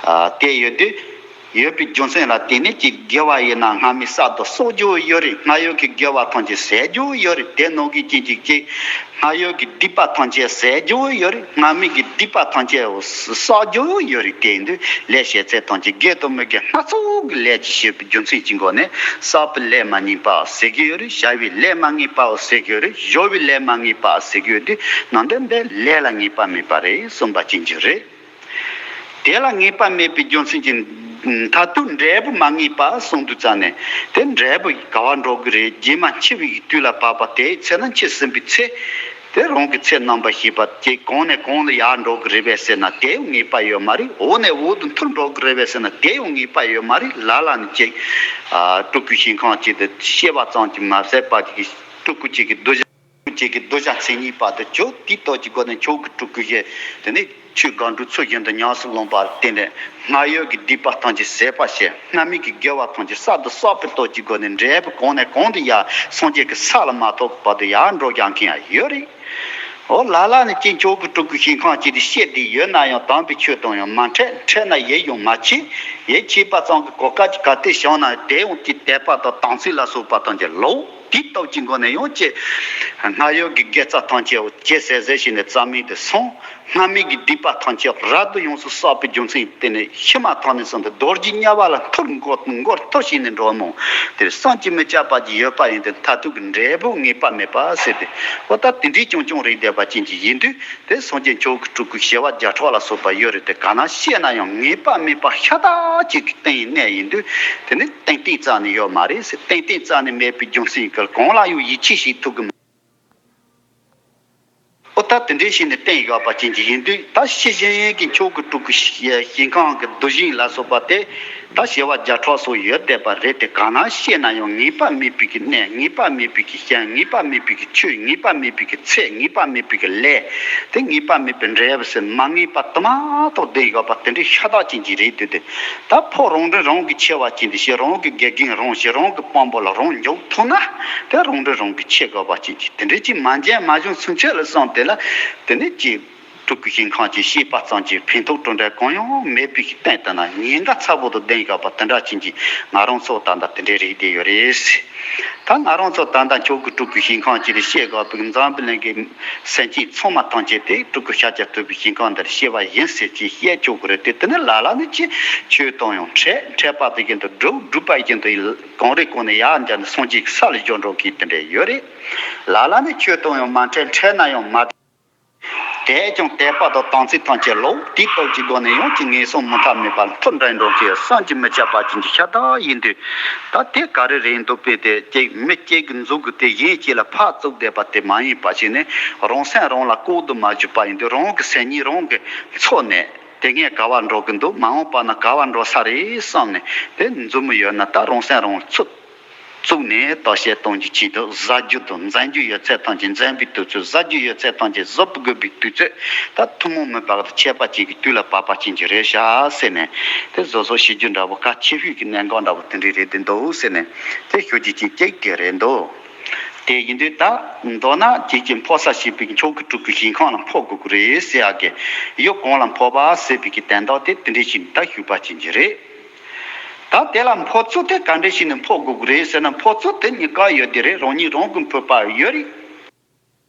ཨ། དེ་ཡོད་དུས། ཡོད་པའི་རྒྱུ་མཚན་ལ་བརྟེན་ནས་ཅིག་དགེ་བ་ཡིན་ན་སྔ་མའི་བསགས་དང་གསོག་རྒྱུ་ཡོད་རེད། སྔར་ཡོད་ཀྱི་དགེ་བ་ཐམས་ཅད་ཟད་རྒྱུ་ཡོད་རེད། དེ་ནང་གི་རྐྱེན་གྱིས་ཅིག་སྔར་ཡོད་ཀྱི་སྡིག་པ་ཐམས་ཅད་ཟད་རྒྱུ་ཡོད་རེད། སྔ་མའི་གི་སྡིག་པ་ཐམས་ཅད་བསགས་རྒྱུ་ཡོད་རེད། དེ་ཡིན་དུས་ལས་བྱེད་ཚད་ཐམས་ཅད་དགེ་དང་མི་དགེ་སྣ་ཚོགས་ཀྱི་ལས་ཀྱིས་བྱས་པའི་རྒྱུ་མཚན་གྱི་སྒོ་ནས། བསགས་པའི་ལས་མ་ངེས་པ་ཟེར་གྱི་ཡོད་རེད། བྱ་བའི་ལས་མ་ངེས་པ་ཟེར་གྱི་ཡོད་རེད། སྦྱོར་བའི་ལས་མ་ངེས་པ་ཟེར་གྱི་ཡོད་དུས། ནང་དོན་འདི་ལས་ལ་ངེས་པ་མེད་པ་རེད་གསུངས་པ་ཅན་གྱི་རེད། དེ་ལ་ངེས་པ་མེད་པའི་རྒྱུ་མཚན་གྱིས། མཐར་ཐུག་འབྲས་བུ་མ་ངེས་པ་གསུངས་དུས་ཙམ་ནས། དེ་འབྲས་བུ་ག་བ་འགྲོ་གི་རེད། རྗེས་མ་འཆི་བའི་དུས་ལ་བབ་པ་དེའི་ཚེ་ན། འཆི་ཟིན་པའི་ཚེ་དེ་རང་གི་ཚེ་རྣམ་པར་ཤེས་པ་དེ་གང་ནས་གང་ལ་ཡར་འགྲོ་གི་རེད་པས་ཟེར་ན། དེ་ཡང་ངེས་པ་ཡོད་མ་རེད། འོག་ནས་འོག་ཏུ་མཐར་འགྲོ་གི་རེད་པས་ཟེར་ན། དེ་ཡང་ངེས་པ་ཡོད་མ་རེད། ལ་ལ་ནི་ཅིག་ཨ། སྤྲུལ་སྐུའི་ཞིང་ཁམས་གཅིག་ཏུ་སྐྱེ་བ་ཙམ་གྱིས་མ་ཟད་པ་ཅིག་སྤྲུལ་སྐུ་གཅིག་གི་གདུལ་བྱ། ཅིག་གི་གདུལ་བྱ་མཚན་ཉིད་པ་དེ་ཅོ་དེའི་སྟོབས་ཀྱི་སྒོ་ནས་མཆོག་གི་སྤྲུལ་སྐུ་ཞེས། དེ་ནས་ཆོས་སྒང་དྲུག་ཚུལ་བཞིན་དུ་ཉམས་སུ་བླངས་པར་བརྟེན་ནས། སྔར་ཡོད་ཀྱི་སྡིག་པ་ཐམས་ཅད་ཟད་པར་བྱས། སྔ་མའི་གི་དགེ་བ་ཐམས་ཅད་བསགས་དང་གསོག་པའི་སྟོབས་ཀྱི་སྒོ་ནས། འབྲས་བུ་གང་ནས་གང་དུ་ཡར་སངས་རྒྱས་ཀྱི་ས་ལ་མ་ཐོབ་བར་དུ་ཡར་འགྲོ་རྒྱག་མཁན་ཡང་ཡོད་རེད། འོ། ལ་ལ་ནི་ཅིག་མཆོག་གི་སྤྲུལ་སྐུའི་ཞིང་ཁམས་གཅིག་ཏུ་སྐྱེས་བསྡད་ཡོད་ན་ཡང་། དམ་པའི་ཆོས་དང་ཡང་མ་འཕྲད། འཕྲད་ན་ཡིད་ཡང་མ་ཆེས། ཡིད་ཆེས་པ་ཙམ་གྱིས་གོ་སྐབས་ཀྱིས་ག་དེ་བྱུང་ན་དེ་ཡང་ཅིག་དད་པ་དང་དམ་ཚིག་ལ་སོགས་པ་ཐམས་ཅད་ལོག་དེའི་སྟོབས་ཀྱི་སྒོ་ནས་ཡང་ཅིག་སྔར་ཡོད་ཀྱི་དགེ་རྩ་ཐམས་ཅད་ཇེ་ཟད་ཟད་བྱས་ནས་རྩ་མེད་དུ་སོང་། སྔ་མའི་གི་སྡིག་པ་ཐམས་ཅད་རབ་ཏུ་ཡོངས་སུ་བསགས་པའི་རྒྱུ་མཚན་དེ་ནི་ཤི་མ་ཐག་ནས་བཟུང་སྟེ་རྡོ་རྗེ་དམྱལ་བ་ལ་འཐོར་འགོར་འགོར་འཐོར་བྱས་ནས་འགྲོ་རྨོངས་དེར་བསམ་གྱིས་མི་ཁྱབ་པ་ཅིག་ཡོད་པ་ཡིན་ཏེ། མཐར་ཐུག་གི་འབྲས་བུ་ངེས་པ་མེད་པ་ཟེར་ཏེ། འོ་ད་དེ་འདྲའི་རྐྱང་རྐྱང་རེད་བསྡད་པ་ཅན་གྱི་ཡིན་དུས། དེ་སངས་རྒྱས་མཆོག་གི་སྤྲུལ་སྐུ་བྱེ་བ་བརྒྱ་ཕྲག་ལ་སོགས་པ་ཡོད་རེད་དེ། ག་ན་བཤད་ན་ཡང་ངེས་པ་མེད་པ་ཤ་སྟག་ཅིག་གི་སྟེང་གནས་ཡིན་དུས། དེ་ནི་ཏན་ཏན་རྩ་ནས་ཡོད་མ་རེད་ཟེར། ཏན་ཏན་རྩ་ནས་མེད་པའི་རྒྱུ་མཚན་གྱིས་གང་ལ་ཡང་ཡིད་ཆེས་བྱེད་ཐུབ་ཀྱི་མ། འོ་ད་དེ་འདྲའི་བྱས་ནས་བསྟན་ཡོད་པ་ཅན་གྱི་ཡིན་དུས། ད་ཤེས་བཞིན་གྱི་མཆོག་གི་སྤྲུལ་སྐུ་ཞིང་ཁམས་ཀྱི་གདུལ་ཞིང་ལ་སོགས་པ་དེ། ད་བྱེ་བ་བརྒྱ་ཕྲག་སོགས་ཡོད་བསྡད་པ་རེད་དེ། ག་ན་བཤད་ན་ཡང་ངེས་པ་མེད་པའི་གི་གནས། ངེས་པ་མེད་པའི་གི་ཞིང་། ངེས་པ་མེད་པའི་གི་ཆོས། ངེས་པ་མེད་པའི་གི་ཚེ། ངེས་པ་མེད་པའི་གི་ལས། དེ་ངེས་པ་མེད་པའི་འབྲས་བུ་ཟེར་མ་ངེས་པ་དུ་མ་ཐོག་ལྡན་ཡོད་པ་དེ་འདྲའི་ཤ་སྟག་ཅན་གྱི་རེད་འདུག་སྟེ། ད་ཕོ་རང་འདྲེན་རང་གིས་ཆེ་བ་ཅན་དེ་བྱས། རང་གི་དགེ་རྒན་རང་བྱས། རང་གི་དཔོན་པོ་ལ་རང་འཇོག་ཐུབ་ན། དེ་རང་འདྲེན་རང་གིས་ཆེ་དགོས་པ་ཅན་གྱི་དེ་འདྲའི་ཅིག་མ་འཇོན་མ་བྱུང་ཚུན་ཆད་ལ་སོང་དེ་ལ། དེ་ནི་ཅིག་སྤྲུལ་སྐུ་ཞིང་ཁམས་ཀྱི་བཤད་པ་ཙམ་གྱིས་ཕན་ཐོགས་གྲུབ་འབྲས་གང་ཡང་མེད་པའི་སྟེང་དུ་ན་ཉེན་ཁ་ཚ་པོ་དང་ལྡན་དགོས་པ་དེ་འདྲ་ཅན་གྱི་ང་རང་ཚོ་ད་ལྟ་དེ་འདྲའི་རིགས་དེ་ཡོད་རེད། ད་ང་རང་ཚོ་ད་ལྟ་མཆོག་གི་སྤྲུལ་སྐུ་ཞིང་ཁམས་ཀྱི་བཤད་དགོས་པའི་འཛམ་བུ་གླིང་གི་སེམས་ཅན་ཚང་མ་ཐམས་ཅད་དེ་སྤྲུལ་སྐུ་ཤཱཀྱ་ཐུབ་པའི་ཞིང་ཁམས་འདིར་སྐྱེ་བ་ཡིན་ཟེར་གྱི་བཤད་ཆོག་གི་རེད་དེ། དེ་ནི་ལ་ལ་ནི་ཅི་ཆོས་དང་ཡང་འཕྲད། འཕྲད་པ་དེ་བཞིན་དུ་སྒྲུབ། སྒྲུབ་པ་བཞིན་དུ་གང་རེ་གང་ནས་ཡར་འཇགས་ནས་སངས་རྒྱས་ཀྱི་ས་ལ་འགྱོ་འགྲོ་གི་དེ་འདྲ་ཡོད་རེད། ལ་ལ་ནི་ཆོས་དང་ཡང་མ་འཕྲད། འཕྲད་ན་ཡང་མ། དེས་ཀྱང་དད་པ་དང་དམ་ཚིག་ཐམས་ཅད་ལོག་དེའི་སྟོབས་ཀྱི་སྒོ་ནས་ཡང་ཅིག་ངན་སོང་མུ་མཐའ་མེད་པར་འཐོར་འགྲོ་འགྲོ་གི་བསམ་གྱིས་མི་ཁྱབ་པ་ཅན་གྱི་ཤ་སྟག་ཡིན་དུས། ད་དེ་ག་རེ་རེད་འདུག་པས་དེ་ཅིག་མི་གཅིག་གི་མཛུབ་གུ་དེ་གཞན་གཅིག་ལ་ཕར་བཙུགས་བསྡད་པ་དེ་མ་ཡིན་པ་ཞིག་ནས། རང་སེམས་རང་ལ་ལྐོག་ཏུ་མ་གྱུར་པ་ཡིན་དུས། རང་གི་སེམས་ཉིད་རང་གིས་ཚོར་ནས། དེ་སྔས་ག་བར་འགྲོ་གི་འདུག་མ་འོངས་པ་ན་ག་བར་འགྲོ་ས་རེད་བསམ་ནས། དེ་མཛུབ་མོ་ཡོད་ན་ད་རང་སེམས་རང་ཚུགས་བཙུགས་ནས་བརྟག་དཔྱད་གཏོང་རྒྱུའི་ཆེད་དུ། བཟའ་རྒྱུ་དང་འཛིན་རྒྱུ་ཡོད་ཚད་ཐམས་ཅད་འཛིན་པའི་དུས་ཚོད། བཟའ་རྒྱུ་ཡོད་ཚད་ཐམས་ཅད་བཟོ་དགོས་པའི་དུས་ཚོད། ད་ཐུན་མོང་མིན་པ་དང་ཁྱད་པར་ཅན་གྱི་དུས་ལ་བབ་པ་ཅན་གྱི་རེད་ཤག་ཟེར་ནས། དེ་བཟོ་བཟོ་བྱེད་རྒྱུ་འདྲ་བོ། གལ་ཆེ་ཤོས་ཀྱི་གནད་འགག་འདྲ་བོ་དེ་འདྲས་རེད་དེ་འདུག་ཟེར་ནས། དེ་ཞུ་རྒྱུ་ཅིག་ཅིག་དེ་རེད་འདུག་དེ་ཡིན་དུས་ད་མདོར་ན་ཁྱེད་ཀྱིས་འཕོ་ས་ཞེས་པའི་ཆོས་སྐུ་སྤྲུལ་སྐུའི་ཞིང་ཁམས་ལ་འཕོ་དགོས་ཀྱི་རེད་ཟེར་ཡག་གི། ཡུལ་གང་ལ་འཕོ་བ་ཟེར་བའི་གི་དོན་དག་དེ་དེ་འདྲས་ཞིག་ད་ཞུས་པ་ཅན་གྱི་རེད། ད་དེ་ལ་འཕོ་ཚུལ་དེ་ག་འདྲས་ཞིག་ནས་འཕོ་དགོས་ཀྱི་རེད་ཟེར་ན། འཕོ་ཚུལ་དེ་གཉིས་ཀ་ཡོད་དེ་རེད། རང་ཉིད་རང་གིས་འཕོས་པ་ཡོད་རེད།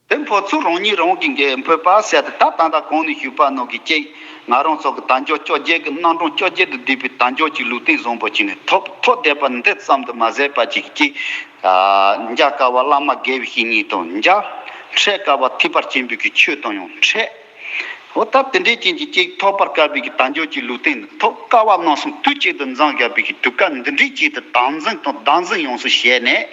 དེ་འཕོ་ཚུལ་རང་ཉིད་རང་གིས་འཕོས་པ་ཟེར་ཏེ། ད་ད་ལྟ་གོང་ནས་ཞུས་པ་ནང་གི་ཅིག་ང་རང་ཚོ་གི་དལ་འབྱོར་བཅོ་བརྒྱད་ཀྱི་རྣམ་གྲངས་བཅོ་བརྒྱད་དུ་བསྡུས་པའི་དལ་འབྱོར་གྱི་ལུས་རྟེན་བཟང་པོ་ཅིག་ནས་ཐོབ་ཐོབ་བསྡད་པ་འདི་ཙམ་དུ་མ་ཟད་པ་ཅིག་གིས། ཨ། མཇལ་དཀའ་བ་བླ་མ་དགེ་བའི་བཤེས་གཉེན་དང་མཇལ། འཕྲད་དཀའ་བ་ཐེག་པ་ཆེན་པོའི་གི་ཆོས་དང་ཡང་འཕྲད། འོ་ད་དེ་འདྲའི་ཅན་གྱི་ཅིག་ཐོབ་པར་དཀའ་བའི་གི་དལ་འབྱོར་གྱི་ལུས་རྟེན་ཐོབ། དཀའ་བ་རྣམ་གསུམ་དུས་གཅིག་ཏུ་འཛོམས་བཞག་པའི་གི་དུས་སྐབས་འདི་འདྲའི་ཅིག་ཏུ་དམ་འཛིན་དང་བདག་འཛིན་ཡོངས་སུ་བྱས་ནས།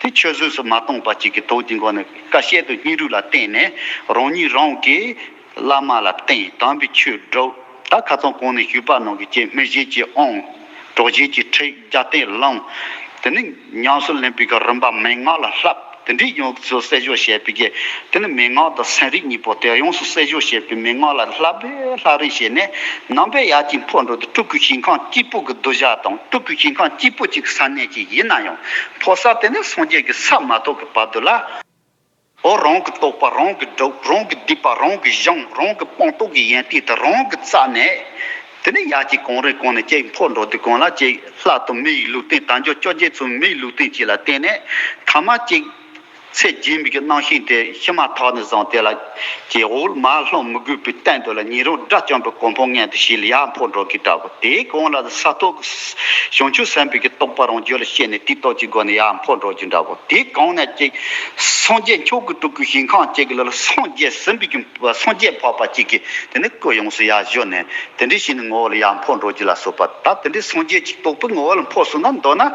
དེ་ཆུད་ཟོས་སུ་མ་གཏོང་བ་ཅིག་གི་ཐོག་གི་སྒོ་ནས་དཀའ་སྤྱད་དང་སྙིང་རུས་ལ་བརྟེན་ནས། རང་ཉིད་རང་གིས་བླ་མ་ལ་བསྟེན། དམ་པའི་ཆོས་སྒྲུབ། ད་ཁ་སང་གོང་ནས་ཞུས་པ་ནང་གི་ཅིག་སྨིན་བྱེད་ཀྱི་དབང་། གྲོགས་བྱེད་ཀྱི་ཁྲིད། རྒྱབ་རྟེན་བླང་། དེ་ནས་ཉམས་སུ་ལེན་པའི་གི་རིམ་པ་མན་ངག་ལ་བསླབ། དེ་འདྲའི་ཡོངས་སུ་གསལ་བརྗོད་བྱས་པའི་གི། དེ་ནི་མན་ངག་དང་སེམས་རིག་གཉིས་པོ་དེ་ཡོངས་སུ་གསལ་བརྗོད་བྱས་པའི་མན་ངག་ལ་བསླབ་པས་ལྷ་རིང་བྱས་ནས། ནང་པའི་ཡར་གྱི་འཕོ་འགྲོ་དེ་སྤྲུལ་སྐུའི་ཞིང་ཁམས་གཅིག་པུ་གི་གདུལ་བྱ་དང་། སྤྲུལ་སྐུའི་ཞིང་ཁམས་གཅིག་པུ་གཅིག་གི་ས་གནས་ཅིག་ཡིན་ན་ཡང་། འཕོ་ས་དེ་ནི་སངས་རྒྱས་ཀྱི་ས་མ་ཐོབ་ཀྱི་བར་དུ་ལ། འོ་རང་གི་རྟོགས་པ་རང་གིས་སྒྲུབ། རང་གིས་བསྡུས་པ་རང་གིས་སྦྱངས། རང་གི་སྤངས་རྟོགས་ཀྱི་ཡོན་ཏན་དེ་རང་གིས་བཙལ་ནས། དེ་ནས་ཡར་གྱི་གོང་རིམ་གོང་ནས་ཅིག་འཕོ་འགྲོ་དུས་གང་ལ་ཅིག་ལྷ་དང་མི་ཡི་ལུས་རྟེན། དལ་འབྱོར་བཅོ་བརྒྱད་ཚོ་མི་ཡི་ལུས་རྟེན་ཅིག་ལ་བརྟེན་ནས། ཐ་མ་ཅིག་ཚེ་རྗེས་མའི་གི་རྣམ་ཤེས་དེ་ཤི་མ་ཐག་ནས་བཟུང་སྟེ་ལ་ཅིག་འོག་མར་ལྷུང་མི་དགོས་པའི་སྟེང་དུ་ལ་ཉེ་རབས་དགྲ་བཅོམ་པའི་གོ་འཕང་མངོན་དུ་བྱེད་ལ་ཡར་འཕོ་འགྲོ་གི་འདྲ་བོ། དེའི་གོང་ལ་ས་ཐོབ་བྱང་ཆུབ་སེམས་དཔའི་གི་རྟོགས་པ་རང་རྒྱུད་ལ་སྐྱེས་ནས། དེའི་སྟོབས་ཀྱི་སྒོ་ནས་ཡར་འཕོ་འགྲོ་རྒྱུ་འདྲ་བོ། དེའི་གོང་ནས་ཅིག་སངས་རྒྱས་མཆོག་གི་སྤྲུལ་སྐུའི་ཞིང་ཁམས་ཅིག་ལ་སངས་རྒྱས་ཟིན་པའི་གི། སངས་རྒྱས་འཕགས་པ་ཅིག་གི་དེ་ནི་སྐུ་ཡོངས་སུ་ཡར་བཞུགས་ནས། དེ་འདྲའི་ཞིག་ནི་ངོ་བོ་ལ་ཡར་འཕོ་འགྲོ་རྒྱུ་ལ་སོགས་པ། ད་དེ་འདྲའི་སངས་རྒྱས་ཅིག་རྟོགས་པའི་ངོ་བོ་ལ་འཕོ་སོང་ན། མདོར་ན་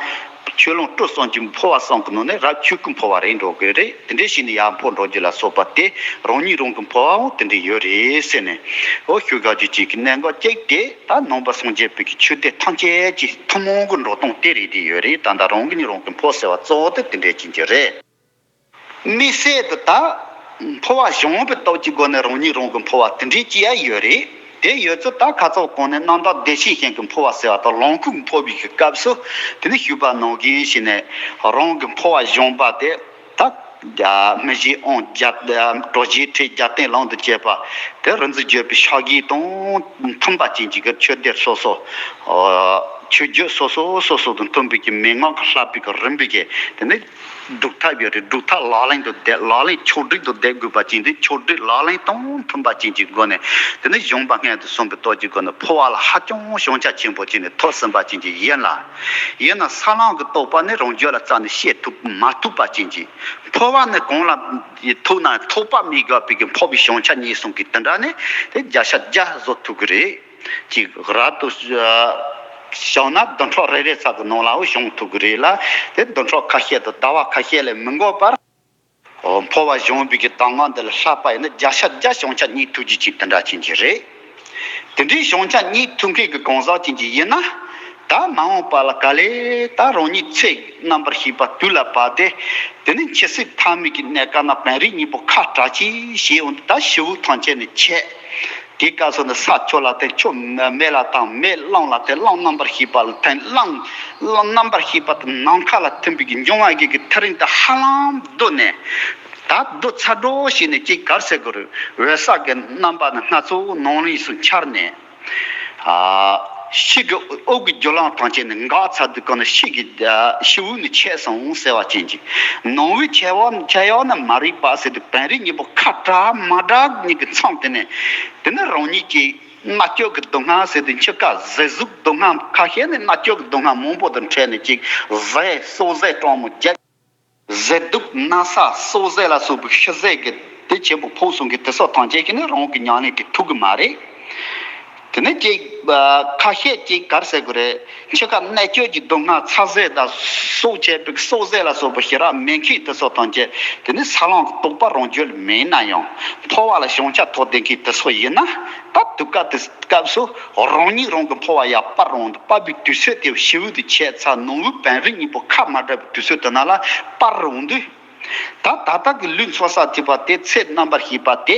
ཆོས་ལོངས་སྤྲུལ་གསུམ་གྱི་འཕོ་བ་གསུམ་གྱི་ནང་ནས་རབ་ཆོས་སྐུ་འཕོ་བ་རེད་འགྲོ་གི་རེད། དེ་འདྲའི་ཞིག་ནི་ཡར་འཕོ་འགྲོ་རྒྱུ་ལ་སོགས་པ་དེ་རང་ཉིད་རང་གི་འཕོ་བའང་དེ་འདྲའི་ཡོད་རེད་ཟེར་ནས། འོ་ཞུ་དགོས་རྒྱུ་ཅིག་གི་གནད་འགག་གཅིག་དེ། ད་ནང་པ་སངས་རྒྱས་པའི་གི་ཆོས་སྡེ་ཐམས་ཅད་ཀྱི་ཐུན་མོང་གི་འགྲོ་སྟངས་དེ་རེད་དེ་ཡོད་རེད། ད་ལྟ་རང་གི་ཉིད་རང་གི་འཕོ་ཟེར་བ་གཙོ་བོ་དེ་དེ་འདྲའི་ཅན་གྱི་རེད། དམིགས་བསལ་དུ་ད་འཕོ་བ་སྦྱོང་བའི་སྟོབས་ཀྱི་སྒོ་ནས་རང་ཉིད་རང་གི་འཕོ་བ་དེ་འདྲའི་ཅིག་ཡང་ཡོད་རེད། དེ་ཡོད་ཚུལ་ད་ཁ་ཚོགས་གོང་ནས་རྣམ་དག་བདེ་གཤེགས་ཞིང་གི་འཕོ་བ་ཟེར་བ་དང་། ལོངས་སྐུ་འཕོ་བའི་གི་སྐབས་སུ་དེ་ནི་ཞུས་པ་ནང་བཞིན་བྱས་ནས། རང་གི་འཕོ་བ་སྦྱོང་བ་དེ་ད་སྨིན་བྱེད་དབང་། རྒྱ་གྲོགས་བྱེད་ཁྲིད། རྒྱབ་རྟེན་བླང་དང་བཅས་པ་དེ་རིག་འཛིན་བརྒྱུད་པའི་ཕྱག་རྒྱ་དང་མཐུན་པ་ཅན་གྱི་གི་ཆོས་སྡེ་སོ་སོ། ཆོས་བརྒྱུད་སོ་སོ་སོ་སོ་དང་མཐུན་པའི་གི་མན་ངག་གི་བསླབ་པའི་གི་རིམ་པའི་གི་དེ་ནི་སྒྲུབ་ཐབས་ཡོད་རེད། སྒྲུབ་ཐབས་ལག་ལེན་དུ་བསྡད། ལག་ལེན་ཕྱོགས་སྒྲིག་ཏུ་བསྡད་དགོས་པ་ཅན་དེ། ཕྱོགས་སྒྲིག་ལག་ལེན་དང་མཐུན་པ་ཅན་གྱི་སྒོ་ནས། དེ་ནི་སྦྱངས་པ་སྔོན་དུ་སོང་བའི་སྟོབས་ཀྱི་སྒོ་ནས་འཕོ་བ་ལ་ཧ་ཅང་ཞན་ཆ་ཆེན་པོ་ཅན་ནས་ཐོབ་ཟིན་པ་ཅན་གྱི་ཡིན་ལ། ཡིན་ན་ས་ལམ་གྱི་རྟོགས་པ་ནི་རང་རྒྱུད་ལ་རྩ་ནས་སྐྱེ་ཐུབ་མ་ཐུབ་པ་ཅན་གྱི། འཕོ་བ་ནི་གང་ལ་ཐུག་ན་ཐོགས་པ་མི་དགོས་པའི་གི་འཕོ་བའི་ཞན་ཆ་རྙེད་སོང་གི། དེ་འདྲ་ནི་དེ་བརྒྱ་ཆ་བརྒྱ་བཟོ་ཐུབ་ཀྱི་རེད། ཅིག་རབ་ཏུ་བྱུང་ན་བདུན་ཕྲག་རེ་རེ་ཙམ་གྱི་ནང་ལའང་བྱུང་ཐུབ་ཀྱི་རེད་ལ། དེ་བདུན་ཕྲག་ཁ་ཤས་དང་ཟླ་བ་ཁ་ཤས་ལས་མི་འགོར་བར། འཕོ་བ་སྦྱོང་བའི་གི་གདམས་ངག་འདི་ལ་བསླབ་པ་ཡིན་ན་བརྒྱ་ཆ་བརྒྱ་ཞན་ཆ་རྙེད་ཐུབ་རྒྱུ་ཅིག་དེ་འདྲ་ཅན་གྱི་རེད། དེ་འདྲའི་ཞན་ཆ་རྙེད་ཐུབ་མཁན་གྱི་གང་ཟག་ཅན་གྱི་ཡིན་ན། ད་མ་འོངས་པ་ལ་ག་ལེ་ད་རང་ཉིད་ཚེ་རྣམ་པར་ཤེས་པ་དུས་ལ་བབ་སྟེ། དེ་ནི་འཆི་སྲིད་མཐའ་མའི་གི་གནས་སྐབས་ན་བན་རིགས་གཉིས་པོ་ཁ་བྲལ་ཅིག་བྱས་འོང་དུས། ད་ཤི་བོ་ཐམས་ཅད་ནི་ཆད། དེའི་སྐབས་སུ་ནི་ས་ཆུ་ལ་བརྟེན། ཆུ་མེ་ལ་བརྟེན། མེ་རླུང་ལ་བརྟེན། རླུང་རྣམ་པར་ཤེས་པ་ལ་བརྟེན། རླུང་རླུང་རྣམ་པར་ཤེས་པ་དེ་ནམ་མཁའ་ལ་ཐིམ་པའི་གི་འབྱུང་བ་གི་གི་ཐག་རིང་དུ་ཧ་ལམ་བསྡུས་ནས། ད་བསྡུས་ཚར་འགྲོ་བྱས་ནས་ཅིག་ག་རེ་ཟེར་དགོས་རེད། འོད་གསལ་གྱི་རྣམ་པ་ནི་སྣ་ཚོགས་ནང་རིས་སུ་འཆར་ནས། ཨ། ཤི་གི་དབུགས་ཀྱི་རྒྱུ་ལམ་ཐམས་ཅད་ནི་འགག་ཚར་དུས་གང་ན་ཤི་གི། ཨ། ཤི་བོ་ནི་ཆད་སོང་ཟེར་བ་ཅན་གྱི། ནང་བའི་ཆད་བ་ཆད་ཡག་ནི་མ་རིག་པ་ཟེར་དུས། བན་རིགས་གཉིས་པོ་ཁ་བྲལ་མ་བྲལ་གཉིས་ཀྱི་མཚམས་དེ་ནས། དེ་ནི་རང་ཉིད་ཀྱི་རྣལ་འབྱོར་གྱི་སྡུག་བསྔལ་ཟེར་དུས། འཆི་ཁ་ཟད་གཟུགས་སྡུག་བསྔལ་ཁ་ཤས་ནི། རྣལ་འབྱོར་གྱི་སྡུག་བསྔལ་མང་པོ་དང་འཕྲད་ནས་ཅིག་ཟས་གསོལ་ཟས་གྲང་མོ་བརྒྱབ། ཟས་དུག་ན་ཚ་གསོལ་ཟས་ལ་སོགས་པའི་ཤི་ཟས་ཀྱི་ དེ་ཆེན་པོ་ཕོག་སོང་གི་དེ་སོགས་ཐམས་ཅད་ཀྱིས་ནི་རང་གི་ཉམས་ལེན་དེ་ཐུབ་གི་མ་རེད། དེ་ནས་ཅིག་ཁ་ཤས་ཅིག་ག་རེ་ཟེར་དགོས་རེད། འཆི་ཁ་གནད་གཅོད་ཀྱི་སྡུག་བསྔལ་ཚ་ཟེར་དང་སྲོག་བཅད་པའི་སྲོག་ཟེར་ལ་སོགས་པ་ཞེ་དྲག་མེད་མཁན་དེ་སོགས་ཐམས་ཅད་དེ་ནི་ས་ལམ་གྱི་རྟོགས་པ་རང་རྒྱུད་ལ་མེད་ན་ཡང་འཕོ་བ་ལ་ཞེན་ཆགས་ཐོགས་བསྡད་མཁན་དེ་སོགས་ཡིན་ན། ད་དུས་སྐབས་དེ་སྐབས་སུ་རང་ཉིད་རང་གི་འཕོ་བ་ཡར་སྤར་འོང་དུས། སྤར་བའི་དུས་ཚོད་དེ་ཞེ་པོ་དེ་ཆད་ཚར། ནང་དབུགས་བང་རིམ་གཉིས་པོ་ཁ་མ་བྲལ་བའི་དུས་ཚོད་དེ་ནང་ལ་སྤར་འོང་དུས། ད་ད་ལྟ་གི་ལུས་འཚོ་ས་ཐེབས་པ་དེ་ཚེ་རྣམ་པར་ཤེས་པ་དེ་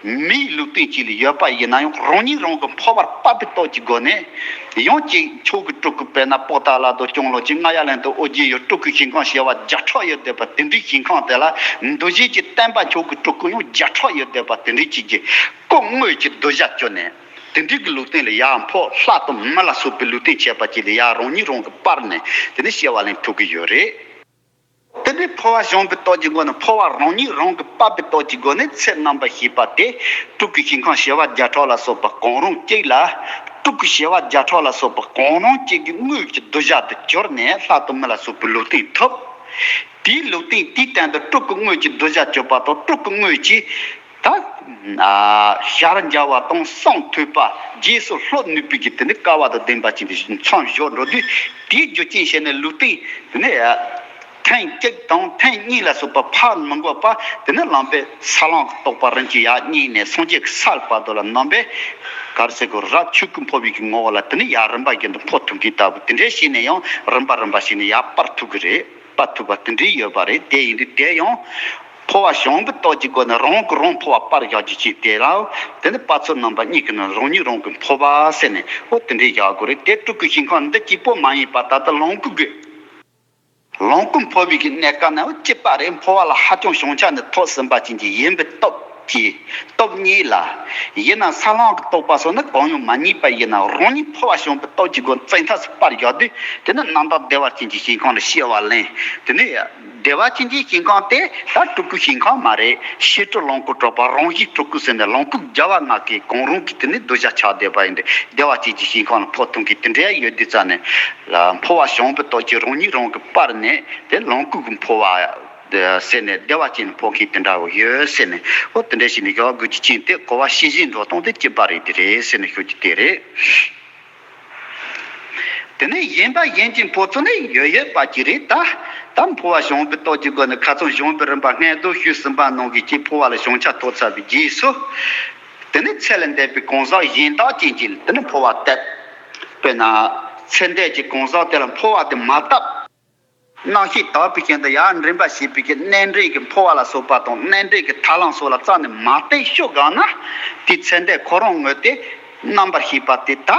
མིའི་ལུས་རྟེན་ཅིག་ལ་ཡོད་པ་ཡིན་ན་ཡང་རང་ཉིད་རང་གི་འཕོ་བར་སྤར་བའི་སྟོབས་ཀྱི་སྒོ་ནས། ཡང་ཅིག་མཆོག་གི་སྤྲུལ་སྐུ་དཔེར་ན་པོ་ཏཱ་ལ་དང་སྐྱོང་ལོ་ཅིག་རྔ་ཡབ་གླིང་དུ་ཨོ་རྒྱན་ཡུལ་སྤྲུལ་སྐུའི་ཞིང་ཁམས་བྱེ་བ་བརྒྱ་ཕྲག་ཡོད་བསྡད་པ་དེ་འདྲའི་ཞིང་ཁམས་དེ་ལ་འདུལ་བྱེད་ཀྱི་བསྟན་པ་མཆོག་གི་སྤྲུལ་སྐུ་ཡང་བརྒྱ་ཕྲག་ཡོད་བསྡད་པ་དེ་འདྲའི་ཅིག་གི་སྐུ་དངོས་ཀྱི་གདུལ་བྱ་བཅོས་ནས། དེ་འདྲའི་གི་ལུས་རྟེན་ལ་ཡར་འཕོ། ལྷ་དང་མི་ལ་སོགས་པའི་ལུས་རྟེན་ཁྱད་པར་ཅན་ལ་ཡར་རང་ཉིད་རང་གིས་སྤར་ནས་དེ་ནས་སྐྱེ་བ་ལེན་ཐུབ་ཀྱི་ཡོད་རེད། དེ་ནས་འཕོ་བ་ཞེན་པའི་སྟོབས་ཀྱི་སྒོ་ནས་འཕོ་བ་རང་ཉིད་རང་གིས་སྤར་བའི་སྟོབས་ཀྱི་སྒོ་ནས་ཚེ་རྣམ་པར་ཤེས་པ་དེ་སྤྲུལ་སྐུའི་ཞིང་ཁམས་བྱེ་བ་བརྒྱ་ཕྲག་ལ་སོགས་པ་གང་རུང་གཅིག་ལ། སྤྲུལ་སྐུ་བྱེ་བ་བརྒྱ་ཕྲག་ལ་སོགས་པ་གང་རུང་གཅིག་གི་དངོས་ཀྱི་གདུལ་བྱ་དུ་གྱུར་ནས་ལྷ་དང་མི་ལ་སོགས་པའི་ལུས་རྟེན་ཐོབ། དེའི་ལུས་རྟེན་དེའི་སྟེང་དུ་སྤྲུལ་སྐུ་དངོས་ཀྱི་གདུལ་བྱ་གྱུར་པ་དང་། སྤྲུལ་སྐུ་དངོས་ཀྱིས་ད་ཞལ་མཇལ་བ་དང་གསུང་ཐོས་པ། རྗེས་སུ་སློབ་ནུས་པའི་གི་དེ་ནི་སྐལ་བ་དང་ལྡན་པ་ཅིག་དེ་མཚམས་འཇོག་འགྲོ་དུས། དེའི་རྒྱུ་རྐྱེན་བྱས་ནས་ལུས་རྟེན་དེ་ནི་ཐེངས་གཅིག་དང་ཐེངས་གཉིས་ལ་སོགས་པ་ཕར་མི་འགོར་བར་དེ་ནི་ལམ་པའི་ས་ལམ་གྱི་རྟོགས་པ་རིམ་གྱིས་ཡར་རྙེད་ནས་སངས་རྒྱས་ཀྱི་ས་ལ་བར་དུ་ལ་རྣམ་པའི་ག་རེ་ཟེར་དགོས། རབ་ཆོས་སྐུ་འཕོ་བའི་གི་ངོ་བོ་ལ་དེ་ནི་ཡར་རིམ་པ་བཞིན་དུ་འཕོ་ཐུབ་མཁན་ལྟ་བུ་དེ་འདྲའི་བྱས་ནས་ཡང་རིམ་པ་རིམ་པ་བྱས་ནས་ཡར་སྤར་ཐུབ་ཀྱི་རེད། སྤར་ཐུབ་པ་དེ་འདྲའི་ཡོད་པ་རེད། དེ་ཡིན་དུས་དེ་ཡང་འཕོ་བ་ཞེན་པའི་སྟོབས་ཀྱི་སྒོ་ནས་རང་གིས་རང་འཕོ་བ་སྤར་བཞག་རྒྱུ་ཅིག་དེ་ལ། དེ་ནི་དཔག་ཚད་རྣམ་པ་གཉིས་ཀྱི་ནང་རང་ཉིད་རང་གི་འཕོ་བ་ཟེར་ནས་འོ་དེ་འདྲའི་བཞག་དགོས་རེད། དེ་སྤྲུལ་སྐུའི་ཞིང་ཁམས་འདི་གཅིག་པོ་མ་ཡིན་པ་ད་ལྟ་ལོངས་སྐུ་གི་ལོངས་སྐུ་འཕོ་བའི་གི་གནས་སྐབས་ནའང་གཅིག་པ་རེད། འཕོ་བ་ལ་ཧ་ཅང་ཞེན་ཆགས་ནས་ཐོག་ཟིན་པ་ཅན་གྱི་ཡིན་པའི་སྟོབས་ཀྱིས། སྟོབས་རྙེད་ལ། ཡིན་ནའང་ས་ལམ་གྱི་རྟོགས་པ་སོགས་ནི་གང་ཡང་མ་རྙེད་པ་ཡིན་ནའང་རང་ཉིད་འཕོ་བ་ཞེན་པའི་སྟོབས་ཀྱི་སྒོ་ནས་བཙན་ཐབས་སུ་སྤར་བཞག་དུས། དེ་ནི་རྣམ་དག་བདེ་བ་ཅན་གྱི་ཞིང་ཁམས་ལ་སྐྱེ་བ་ལེན། དེ་ནི་བདེ་བ་ཅན་གྱི་ཞིང་ཁམས་དེ་ད་སྤྲུལ་སྐུའི་ཞིང་ཁམས་མ་རེད། ཕྱི་སྤྲུལ་ལོངས་སྐུ་གྲགས་པ་རང་བཞིན་སྤྲུལ་སྐུ་ཟེར་ནས་ལོངས་སྐུ་རྒྱལ་བ་ལྔ་བརྒྱའི་གང་རུང་གི་དེ་ནི་གདུལ་བྱ་ཆགས་བསྡད་པ་ཡིན་ཏེ། བདེ་བ་ཅན་གྱི་ཞིང་ཁམས་ལ་འཕོ་ཐུབ་མཁན་དེ་འདྲ་ཡོད་དུས་ཙང་ནས། འཕོ་བ་ཞེན་པའི་སྟོབས་ཀྱིས་རང་ཉིད་རང་གིས་སྤར་ནས་དེ་ལོངས་སྐུ་གི་འཕོ་བ་ཟེར་ནས་བདེ་བ་ཅན་འཕོ་མཁན་དེ་འདྲ་བོ་ཡོད་ཟེར་ནས། འོ་དེ་འདྲ་ཞིག་ནས་ཞུ་དགོས་ཀྱི་རྐྱེན་དེ་གོ་བ་ཤེས་བཞིན་འགྲོ་སྟངས་དེ་གཅིག་པ་རེད། དེ་རེད་ཟེར་ནས་ཞུ་རྒྱུ་དེ་རེད། དེ་ནས་གཞན་པ་གཞན་གྱི་འཕོ་ཚུལ་ནི་ཡོད་ཡོད་པ་ཅིག་རེད་ད། ད་འཕོ་བ་ཞེན་པའི་སྟོབས་ཀྱི་སྒོ་ནས་ཁ་སང་ཞེན་པའི་རིམ་པ་སྔོན་དུ་ཞུས་ཟིན་པ་ནང་བཞིན་གྱི་འཕོ་བ་ལ་ཞེན་ཆགས་ཐོགས་ཚར་བའི་རྗེས་སུ། དེ་ནས་ཚེ་ལས་འདས་པའི་གང་ཟག་གཞན་དག་ཅན་གྱིས་དེ་ནས་འཕོ་བ་བཏབ། དཔེར་ན། ཚེ་འདས་ཀྱི་གང་ཟག་དེ་ལ་འཕོ་བ་དེ་མ་བཏབ། རྣམ་ཤེས་དག་པའི་རྐྱེན་དུ་ཡར་འདྲེན་པ་བྱེད་པའི་གི་རྣམ་འདྲེན་གྱི་འཕོ་བ་ལ་སོགས་པ་དང་། རྣམ་འདྲེན་གྱི་ཐར་ལམ་སོགས་ལ་རྩ་ནས་མ་བརྟེན་ཤོག་གང་ན། དེའི་ཚེ་འདས་ཁོ་རང་ངོས་དེ་རྣམ་པར་ཤེས་པ་དེ་ད་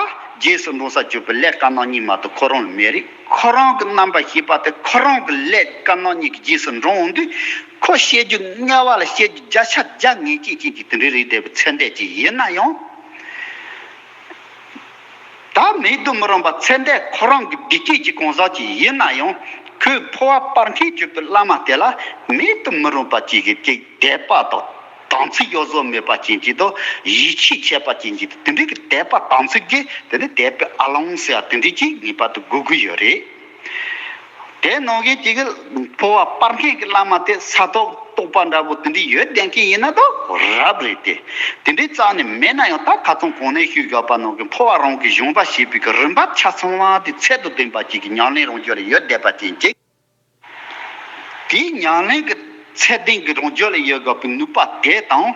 རྗེས་སུ་འགྲོ་ས་གྱུར་པའི་ལས་སྐལ་ནང་གཉིས་མ་གཏོགས་ཁོ་རང་ལ་མེད་རིགས། ཁོ་རང་གི་རྣམ་པར་ཤེས་པ་དེ་ཁོ་རང་གི་ལས་སྐལ་ནང་གཉིས་ཀྱི་རྗེས་སུ་འགྲོ་འོང་དུས། ཁོ་བཤད་རྒྱུ་དམྱལ་བ་ལ་བཤད་རྒྱུ་བརྒྱ་ཆ་བརྒྱ་ངེས་ཅན་ཅན་གྱི་དེ་འདྲའི་རིགས་ལྡན་པའི་ཚེ་འདས་ཅིག་ཡིན་ན་ཡང་། ད་མེད་དུ་མི་རུང་བ་ཚེ་འདས་ཁོ་རང་གི་བདེ་སྐྱིད་ཀྱི་གང་ཟག་ཅིག་ཡིན་ན་ཡང་། ཁོས་འཕོ་བ་སྤར་མཁན་གྱུར་པའི་བླ་མ་དེ་ལ་མེད་དུ་མི་རུང་བ་ཅིག་གི་ཅིག་དད་པ་དང་དམ་ཚིག་གཡོ་ཟོལ་མེད་པ་ཅན་གྱི་དང་། ཡིད་ཆེས་ཆེ་བ་ཅན་གྱི་དེ་འདྲའི་གི་དད་པ་དམ་ཚིག་གི་དེ་ནི་དད་པའི་ཨ་ལོང་ཟེར་བ་དེ་འདྲའི་ཅིག་ངེས་པར་དུ་དགོས་ཀྱི་ཡོད་རེད། དེ་ནང་བཞིན་དེ་གི་འཕོ་བ་སྤར་མཁན་གྱི་བླ་མ་དེ་ས་ཐོག་རྟོགས་པ་འདྲ་པོ་དེ་འདྲའི་ཡོད་བསྡད་མཁན་ཡིན་ན་ད་རབ་རེད་དེ། དེ་འདྲའི་རྩ་ནས་མེད་ན་ཡང་ད་ཁ་སང་གོང་ནས་ཞུས་བཞག་པ་ནང་གི་འཕོ་བ་རང་གི་ཞེན་པ་བྱེད་པའི་གི་རིམ་པ་ཆ་ཚང་བ་དེ་ཚད་དང་ལྡན་པ་ཅིག་གི་ཉམས་ལེན་རང་རྒྱུད་ལ་ཡོད་བསྡད་པ་ཅན་ཅིག་དེའི་ཉམས་ལེན་གྱི་ཚད་ལྡན་གྱི་རང་རྒྱུད་ལ་ཡོད་དགོས་པའི་ནུས་པ་དེ་དང་།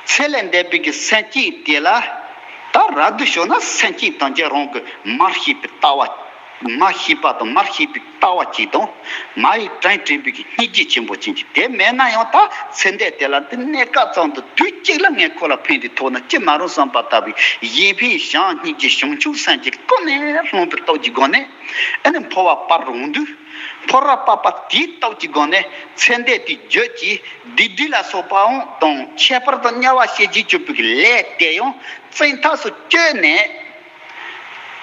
ཚེ་ལས་འདས་པའི་གི་སེམས་ཅན་དེ་ལ། ད་རབ་ཏུ་བྱུང་ན་སེམས་ཅན་ཐམས་ཅད་རང་གི་མར་ཤེས་པའི་ལྟ་བ། མར་ཤེས་པ་དང་མར་ཤེས་པའི་ལྟ་བ་ཅིག་དང་། མ་ཡི་དྲན་དྲན་པའི་གི་སྙིང་རྗེ་ཆེན་པོ་ཅན་གྱི་དེ་མེད་ན་ཡང་ད་ཚེ་འདས་དེ་ལ་འདི་གནས་སྐབས་ཙམ་དུ་དུས་གཅིག་ལ་ངས་ཁོ་ལ་ཕན་བདེ་ཐོགས་ན་ཅི་མ་རུང་བསམ་པ་ལྟ་བུའི་གཞན་ཕན་བྱམས་སྙིང་རྗེ་བྱང་ཆུབ་སེམས་ཀྱི་ཀུན་ནས་སློང་བའི་སྟོབས་ཀྱི་སྒོ་ནས། ཨ་ནི་འཕོ་བ་སྤར་རུང་དུས། འཕོ་བ་སྤར་པ་དེའི་སྟོབས་ཀྱི་སྒོ་ནས་ཚེ་འདས་དེའི་རྒྱུད་ཀྱི་སྡིག་སྒྲིབ་ལ་སོགས་པའང་དང་ཁྱད་པར་དུ་དམྱལ་བ་ཞེས་བྱའི་སྤྱོད་པའི་ལས་དེ་ཡང་བཙན་ཐབས་སུ་བཅོས་ནས།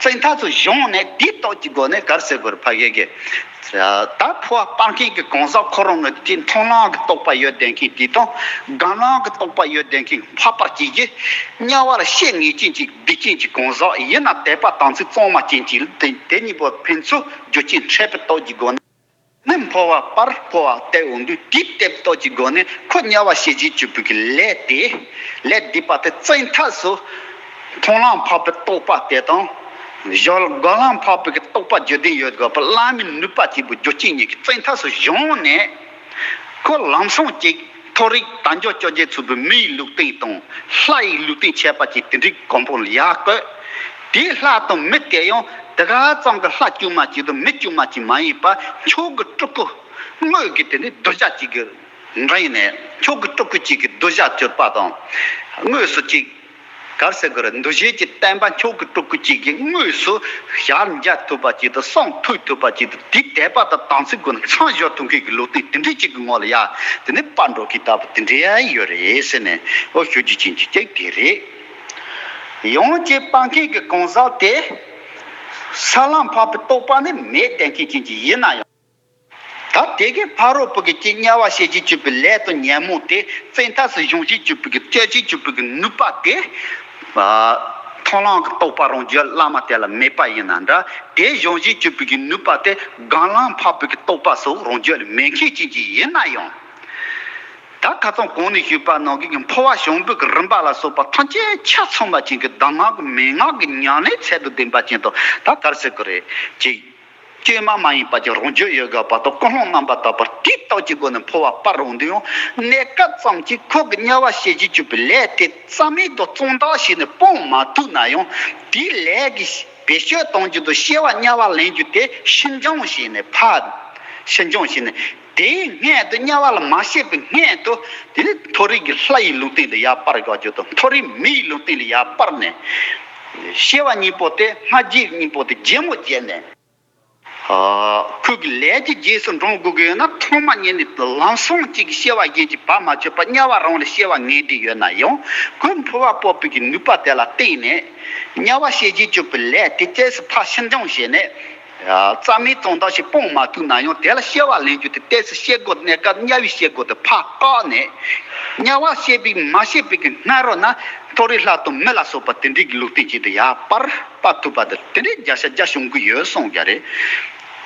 བཙན་ཐབས་སུ་བཟུང་ནས་དེའི་སྟོབས་ཀྱི་སྒོ་ནས་ག་རེ་ཟེར་དགོས་རེད་ཕ་གི་གི། ད་འཕོ་བ་སྤར་མཁན་གྱི་གང་ཟག་ཁོ་རང་ངི་དེ་མཐོང་ལམ་གྱི་རྟོགས་པ་ཡོད་བསྡད་མཁན་དེ་དང་སྒོམ་ལམ་གྱི་རྟོགས་པ་ཡོད་བསྡད་མཁན་འཕགས་པ་གཅིག་གིས་དམྱལ་བ་ལ་བཤེས་ངེས་ཅན་གྱི་སྡིག་ཅན་གྱི་གང་ཟག་ཡིན་ན་དད་པ་དམ་ཚིག་གཙང་མ་ཅན་གྱི་དེ་དེ་གཉིས་པོ་ཕན་ཚུན་རྒྱུ་རྐྱེན་འཕྲད་པའི་སྟོབས་ཀྱི་སྒོ་ནས། འཕོ་བ་པར་འཕོ་བ་སྟེར་འོང་དུས། དེའི་དེབ་ཐོག་གི་སྒོ་ནས་ཁོ་དམྱལ་བ་ཞེས་བྱའི་སྤྱོད་པའི་གི་ལས་དེ། ལས་སྡིག་པ་དེ་བཙན་ཐབས་སུ་མཐོང་ལམ་འཕགས་པའི་རྟོག་པ་དེ་དང་། སྦྱོར་སྒོམ་ལམ་འཕགས་པའི་གི་རྟོག་པ་རྒྱུད་ལྡན་ཡོད་དགོས་པ་བླ་མའི་ནུས་པ་གཅིག་པུ་རྒྱུ་རྐྱེན་གཉིས་ཀྱིས་བཙན་ཐབས་སུ་བྱུང་ནས། ཁོ་ལམ་སང་གཅིག་མཐོ་རིས་དལ་འབྱོར་བཅོ་བརྒྱད་ཚུགས་པའི་མིའི་ལུས་རྟེན་དང་ལྷ་ཡི་ལུས་རྟེན་ཁྱད་པར་གྱི་དེ་འདྲའི་གོ་འཕང་ལ་ཡར་བཀོད། དེའི་ལྷ་དང་མི་དེ་ཡང་དེ་ག་ཙམ་གྱི་ལྷ་དཀྱུས་མ་གཅིག་དང་མི་དཀྱུས་མ་གཅིག་མ་ཡིན་པར་མཆོག་གི་སྤྲུལ་སྐུ་དངོས་ཀྱི་དེ་ནི་གདུལ་བྱ་གཅིག་གི་འདྲ་ཡིན་ནས། མཆོག་གི་སྤྲུལ་སྐུ་གཅིག་གི་གདུལ་བྱ་སྤྱོད་པ་དང་། དངོས་སུ་གཅིག་ག་རེ་ཟེར་དགོས་རེད། འདུལ་བྱེད་ཀྱི་བསྟན་པ་མཆོག་གི་སྤྲུལ་སྐུ་གཅིག་གིས་དངོས་སུ་ཞལ་མཇལ་ཐུབ་པ་གཅིག་དང་གསུང་ཐོས་ཐུབ་པ་གཅིག་དང་། དེའི་དད་པ་དང་དམ་ཚིག་སྒོ་ནས་མཚམས་སྦྱོར་ཐུབ་མཁན་གྱི་ལུས་རྟེན་དེ་འདྲའི་གཅིག་གི་ངོ་ལ་ཡ་དེ་ནི་སྤར་འགྲོ་གི་ལྟ་བུ་དེ་འདྲའི་ཡོད་རེད་ཟེར་ནས། འོ་ཞུ་རྒྱུ་ཅན་གྱི་གཅིག་དེ་རེད། ཡང་གཅིག་སྤར་མཁན་གྱི་གང་ཟག་དེ་ས་ལམ་འཕགས་པའི་རྟོགས་པ་ནི་མེད་བསྡད་མཁན་ཅན་གྱི་ཡིན་ན་ཡང་། ད་དེ་གའི་ཕ་རོལ་པོ་གི་གཅིག་དམྱལ་བ་ཞེས་བྱའི་སྤྱོད་པའི་ལས་དང་ཉོན་མོངས་དེ་བཙན་ཐབས་སུ་སྦྱོང་བྱེད་སྤྱོད་པའི་གི་སྤྱོད་བྱེད་སྤྱོད་པའི་གི་ནུས་པ་དེ། ཨ། མཐོང་ལམ་གྱི་རྟོགས་པ་རང་རྒྱུད་བླ་མ་དེ་ལ་མེད་པ་ཡིན་ན་འདྲ། དེ་སྦྱོང་བྱེད་སྤྱོད་པའི་གི་ནུས་པ་དེ་སྒོམ་ལམ་འཕགས་པའི་གི་རྟོགས་པ་སོགས་རང་རྒྱུད་ལ་མེད་མཁན་ཅན་གྱི་ཡིན་ན་ཡང་། ད་ཁ་སང་གོང་ནས་ཞུས་པ་ནང་བཞིན་གྱི་འཕོ་བ་བྱང་བུད་ཀྱི་རིམ་པ་ལ་སོགས་པ་ཐམས་ཅད་ཆ་ཚང་བ་ཅན་གྱི་གདམས་ངག་གི་མན་ངག་གི་ཉམས་ལེན་ཚད་དང་ལྡན་པ་ཅན་དང་། ད་ག་རེ་ཟེར་དགོས་རེད། གཅིག་བཅོས་མ་མ་ཡིན་པ་ཅིག་རང་རྒྱུད་ཡོད་དགོས་པ་དང་། ཀུན་སློང་རྣམ་པར་དག་པ་དེའི་སྟོབས་ཀྱི་སྒོ་ནས་འཕོ་བ་སྤར་འོང་དུས་ཡང་། གནས་སྐབས་ཙམ་གྱིས་ཁོ་གི་དམྱལ་བ་ཞེས་བྱའི་སྤྱོད་པའི་ལས་དེ་རྩ་མེད་དུ་བཙོང་བདག་བྱས་ནས་སྤོང་མ་ཐུབ་ན་ཡང་། དེའི་ལས་ཀྱི་བེད་སྤྱོད་གཏོང་རྒྱུ་དང་། སྐྱེ་བ་དམྱལ་བ་ལེན་རྒྱུ་དེ་ཕྱིར་འགྱངས་བྱས་ནས་ཕར། ཕྱིར་འགྱངས་བྱས་ནས། དེའི་སྔོན་དུ་དམྱལ་བ་ལ་མ་སྐྱེས་པའི་སྔོན་དུ། དེ་ནི་མཐོ་རིས་ཀྱི་ལྷ་ཡི་ལུས་རྟེན་དུ་ཡར་སྤར་དགོས་རྒྱུ་དང་། མཐོ་རིས་མི་ཡི་ལུས་རྟེན་ལ་ཡར་སྤར་ནས། སྐྱེ་བ་གཉིས་པོ་དེ། སྔ་རྗེས་གཉིས་པོ་དེ་རྗེས་མ་བརྗེས་ནས། ཨ། ཁོ་གི་ལས་ཀྱི་རྗེས་སུ་འབྲང་དགོས་ཀྱི་ཡོད་ན། ཐོག་མ་ཉིད་ནས་ལམ་སང་གཅིག་གི་སྐྱེ་བ་གཞན་གྱིས་བར་མ་ཆོད་པར་དམྱལ་བ་རང་ལ་སྐྱེ་བ་ངེས་བསྡད་ཡོད་ན་ཡང་། ཁོས་འཕོ་བ་སྤོབས་པའི་གི་ནུས་པ་དེ་ལ་བརྟེན་ནས། དམྱལ་བ་ཞེས་བྱའི་སྤྱོད་པའི་ལས་དེ་ཏོག་ཙམ་ཕར་ཕྱིར་འགྱངས་བྱས་ནས། རྩ་མེད་བཙོང་བདག་ཅིག་སྤོང་མ་ཐུབ་ན་ཡང་། དེ་ལ་སྐྱེ་བ་ལེན་རྒྱུ་དེ་ཏོག་ཙམ་སྐྱེ་སྒོ། གནས་སྐབས་དམྱལ་བའི་སྐྱེ་སྒོ་དེ་ཕར་བཀག་ནས། དམྱལ་བ་སྐྱེས་པའི་མ་སྐྱེས་པའི་གི་སྔ་རོལ་ན། མཐོ་རིས་ལྷ་དང་མི་ལ་སོགས་པ་དེ་འདྲའི་གི་ལུས་རྟེན་ཅིག་ཏུ་ཡར་སྤར་སྤར་ཐུབ་པ་དེ། དེ་འདྲའི་བརྒྱ་ཆ་བརྒྱ་བྱུང་གི་ཡོད་གསུང་རྒྱུ་རེད།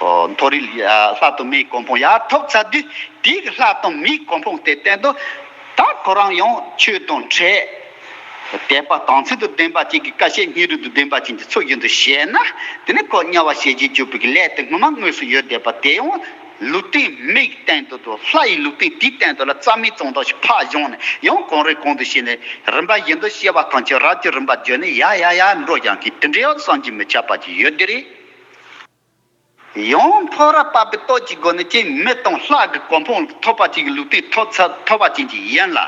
ཨོ། མཐོ་རིས་ལྷ་དང་མིའི་གོ་འཕང་ཡར་ཐོབ་ཚར་དུས། དེའི་གི་ལྷ་དང་མིའི་གོ་འཕང་དེ་བསྟན་དུས། ད་ཁོ་རང་ཡང་ཆོས་དང་འཕྲད། དད་པ་དམ་ཚིག་དང་ལྡན་པ་ཅིག་གི། བཀའ་བཤད་སྙིང་རུས་དང་ལྡན་པ་ཅིག་གི་ཚུལ་བཞིན་དུ་བྱས་ན། དེ་ནི་ཁོ་དམྱལ་བ་ཞེས་བྱའི་སྤྱོད་པའི་གི་ལས་དེ་སྔོན་མ་དངོས་སུ་ཡོད་བསྡད་པ་དེ་ཡང་། ལུས་རྟེན་མིའི་སྟེང་དུ་དང་། ལྷ་ཡི་ལུས་རྟེན་དེའི་སྟེང་དུ་ལ་རྩ་མེད་བཙོང་བདག་ཅིག་ཕར་བྱུང་ནས། ཡང་གང་རེ་གང་དུ་བྱས་ནས། རིམ་པ་བཞིན་དུ་སྐྱེ་བ་ཐམས་ཅད་རབ་ཀྱི་རིམ་པ་བརྒྱུད་ནས་ཡར་ཡར་ཡར་འགྲོ་ཡང་གི། དེ་འདྲའི་བསམ་གྱིས་མི་ཁྱབ་པ་ཅིག་ཡོད་དེ་རེད། ཡང་འཕོ་བ་སྤར་པའི་སྟོབས་ཀྱི་སྒོ་ནས་ཀྱང་མི་དང་ལྷ་གི་གོ་འཕང་ཐོབ་པ་ཅིག་གི་ལུས་རྟེན་ཐོབ་ཚར། ཐོབ་པ་ཅན་ཅིག་ཡིན་ལ།